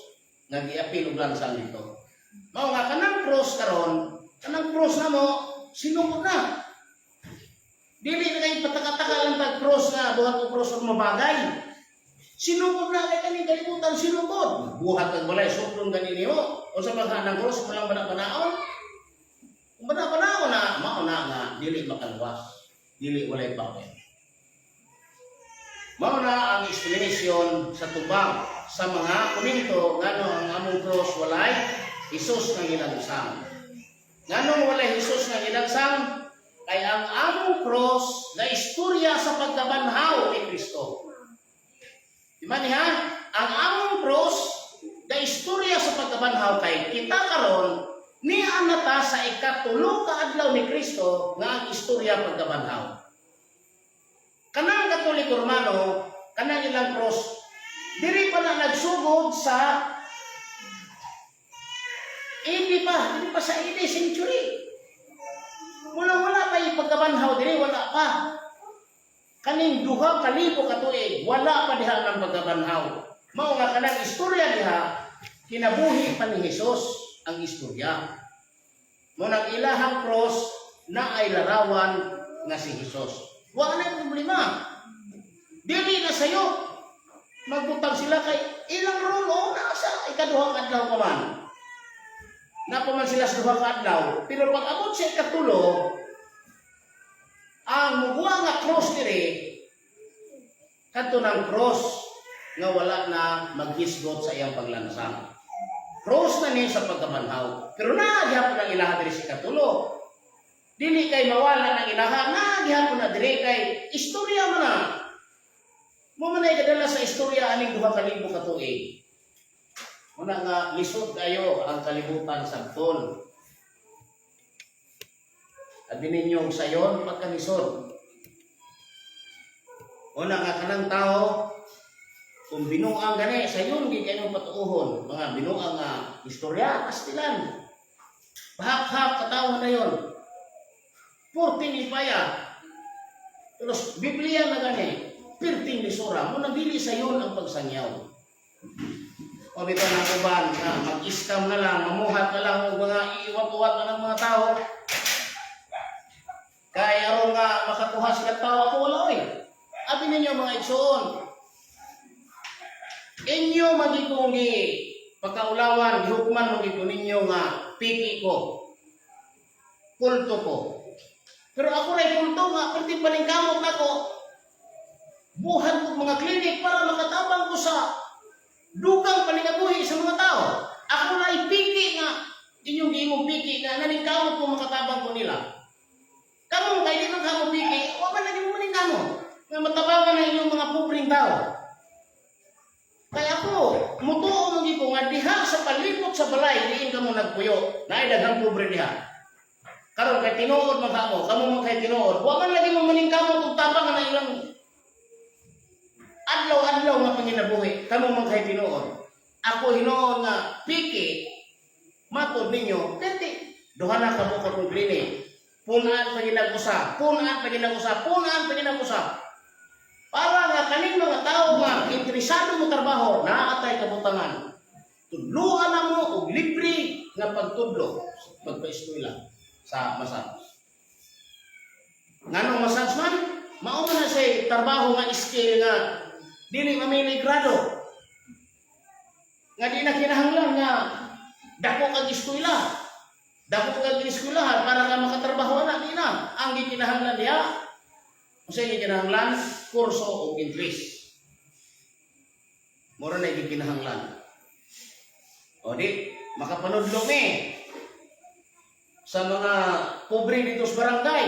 Speaker 1: nga giapil og lansang dito. Mao nga kanang cross karon, kanang cross na mo, sinugod na. Dili na kay pataka-taka lang tag cross nga buhat og cross og mabagay. Sinugod na kay kani kalibutan sinugod. Buhat kag balay suplon gani nimo. Unsa man ng cross mo lang bana-banaon? Kung bana-banaon na, mao na nga dili makaluwas. Dili walay power. Mao na ang explanation sa tubang sa mga komento ngano ang among cross walay Jesus nga gilansang. Nganong walay Jesus nga gilansang? Kay ang among cross na istorya sa pagkabanhaw ni Kristo. Di ba niya? Ang among cross na istorya sa pagkabanhaw kay kita karon ni anata sa ikatulo ka adlaw ni Kristo nga ang istorya pagkabanhaw. Kanang Katoliko Romano, kanang ilang cross, diri pa na nagsugod sa AD pa, diri pa sa AD century. Wala wala pa yung pagkabanhaw diri, wala pa. Kaning 2,000 ka tuig, wala pa diha ang pagkabanhaw. Mao nga kanang istorya diha, kinabuhi pa ni Jesus ang istorya. Mao nang ilahang cross na ay larawan nga si Jesus. Wa na problema. Dili na sayo. Magbutang sila kay ilang role o nasa ikaduhang adlaw pa man. Naa pa man sila sa duha ka adlaw, pero pag abot sa ikatulo, ang muguwa nga cross diri kadto ng cross nga wala na maghisgot sa iyang paglansang. Cross na ni sa pagkabanhaw. Pero naa gihapon ang ilaha diri sa ikatulo. Dili kay mawala ng ilaha na gihapon na diri kay istorya man na. Mo man ay kadala sa istorya aning 2000 ka tuig. Muna nga lisod kayo ang kalibutan sabton. Abi ninyong sayon pagkalisod. Una nga kanang tao kung binuang gani sayon gi kayo patuohon, mga binuang nga istorya kastilan. Bahak-hak katawo na yon. 14 lipaya. Pero Biblia na gani, pirting lisura mo nang dili sayon ang pagsangyaw. O bitaw ng uban na mag-scam na lang, mamuhat na lang og mga iiwat-uwat na ng mga tao. Kay aron nga makakuha sila tao, ako wala oy. Abi ninyo, mga igsoon. Inyo magikong gi pagkaulawan, gihukman mo ninyo nga piki ko. Kulto ko. Pero ako ray kulto nga, perti paningkamot nako. Buhat ko mga klinik para makatabang ko sa dugang paningabuhi sa mga tao. Ako na piki nga, inyong giimong piki nga, naningkamot ko makatabang ko nila. Kamo kay di man kamo piki, wa man lagi mo maningkamot nga matabangan ang inyong mga pobreng tao. Kaya ako, mutuo mo ko nga diha sa palibot sa balay, diin kamo nagpuyo. Naay daghang pobre diha. Karon kay tinuod man kamo, kamo man kay tinuod. Wa man lagi mo maningkamot og tabang na ilang adlaw-adlaw nga panginabuhi. Kamo man kay tinuod. Ako hinuon nga piki matod ninyo, pwede. Duha na ka buok akong clinic. Punaan pa ginag-usa, punaan pa ginag-usa, punaan pa ginag-usa. Para nga kaning mga tao nga interesado mo trabaho, naatay kabutangan. Tudloan na mo og libre nga pagtudlo, pagpa-eskwela sa massage. Nganong massage man? Mao man na say trabaho nga skill nga dili mamili grado. Nga di na kinahanglan nga dako kag eskwela. Dako kag eskwelahan para ka makatrabaho na, di na. Ang gikinahanglan diha, unsa gikinahanglan? Kurso og Ingles. Mura na gikinahanglan. O di, makapanudlo mi sa mga pobre dito sa barangay.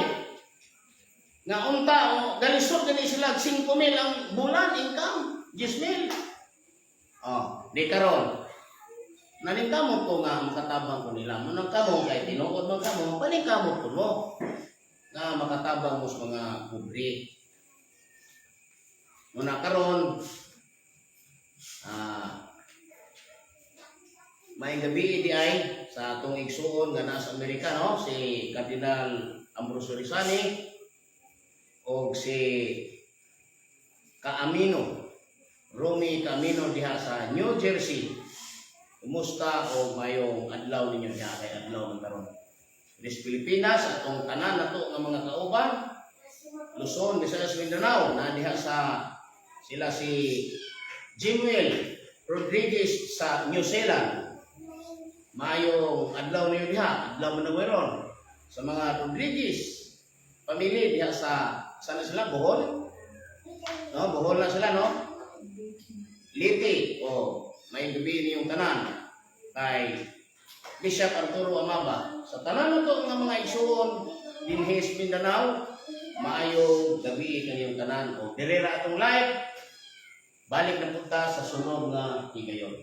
Speaker 1: Nga unta, o, galisod gani sila 5 mil ang bulan income, 10 mil. Oh, di karon. Naningkamot ko nga makatabang ko nila. Munang kamo kay tinuod man kamo, paningkamot ko mo nga makatabang mo sa mga pobre. Muna karon, may gabi di ay sa atong igsuon nga nasa Amerika, no, si Cardinal Ambrosio Rizani o si Kaamino Romy Camino diha sa New Jersey. Kumusta o mayong adlaw ninyo diha kay adlaw man karon. Dis Pilipinas, atong tanan nato nga mga kauban, Luzon, Visayas, Mindanao, na diha sa sila si Jimuel Rodriguez sa New Zealand. Mayong adlaw ninyo diha, adlaw man na ron. Sa mga Rodriguez pamilya diha sa sana sila, Bohol? No, Bohol na sila, no? Leyte, o may gabi niyong tanan kay Bishop Arturo Amaba. Sa tanan na to nga mga igsuon dinhi sa Mindanao, maayong gabi kaniyong tanan. O dire ra atong live, balik na punta sa sunod nga higayon.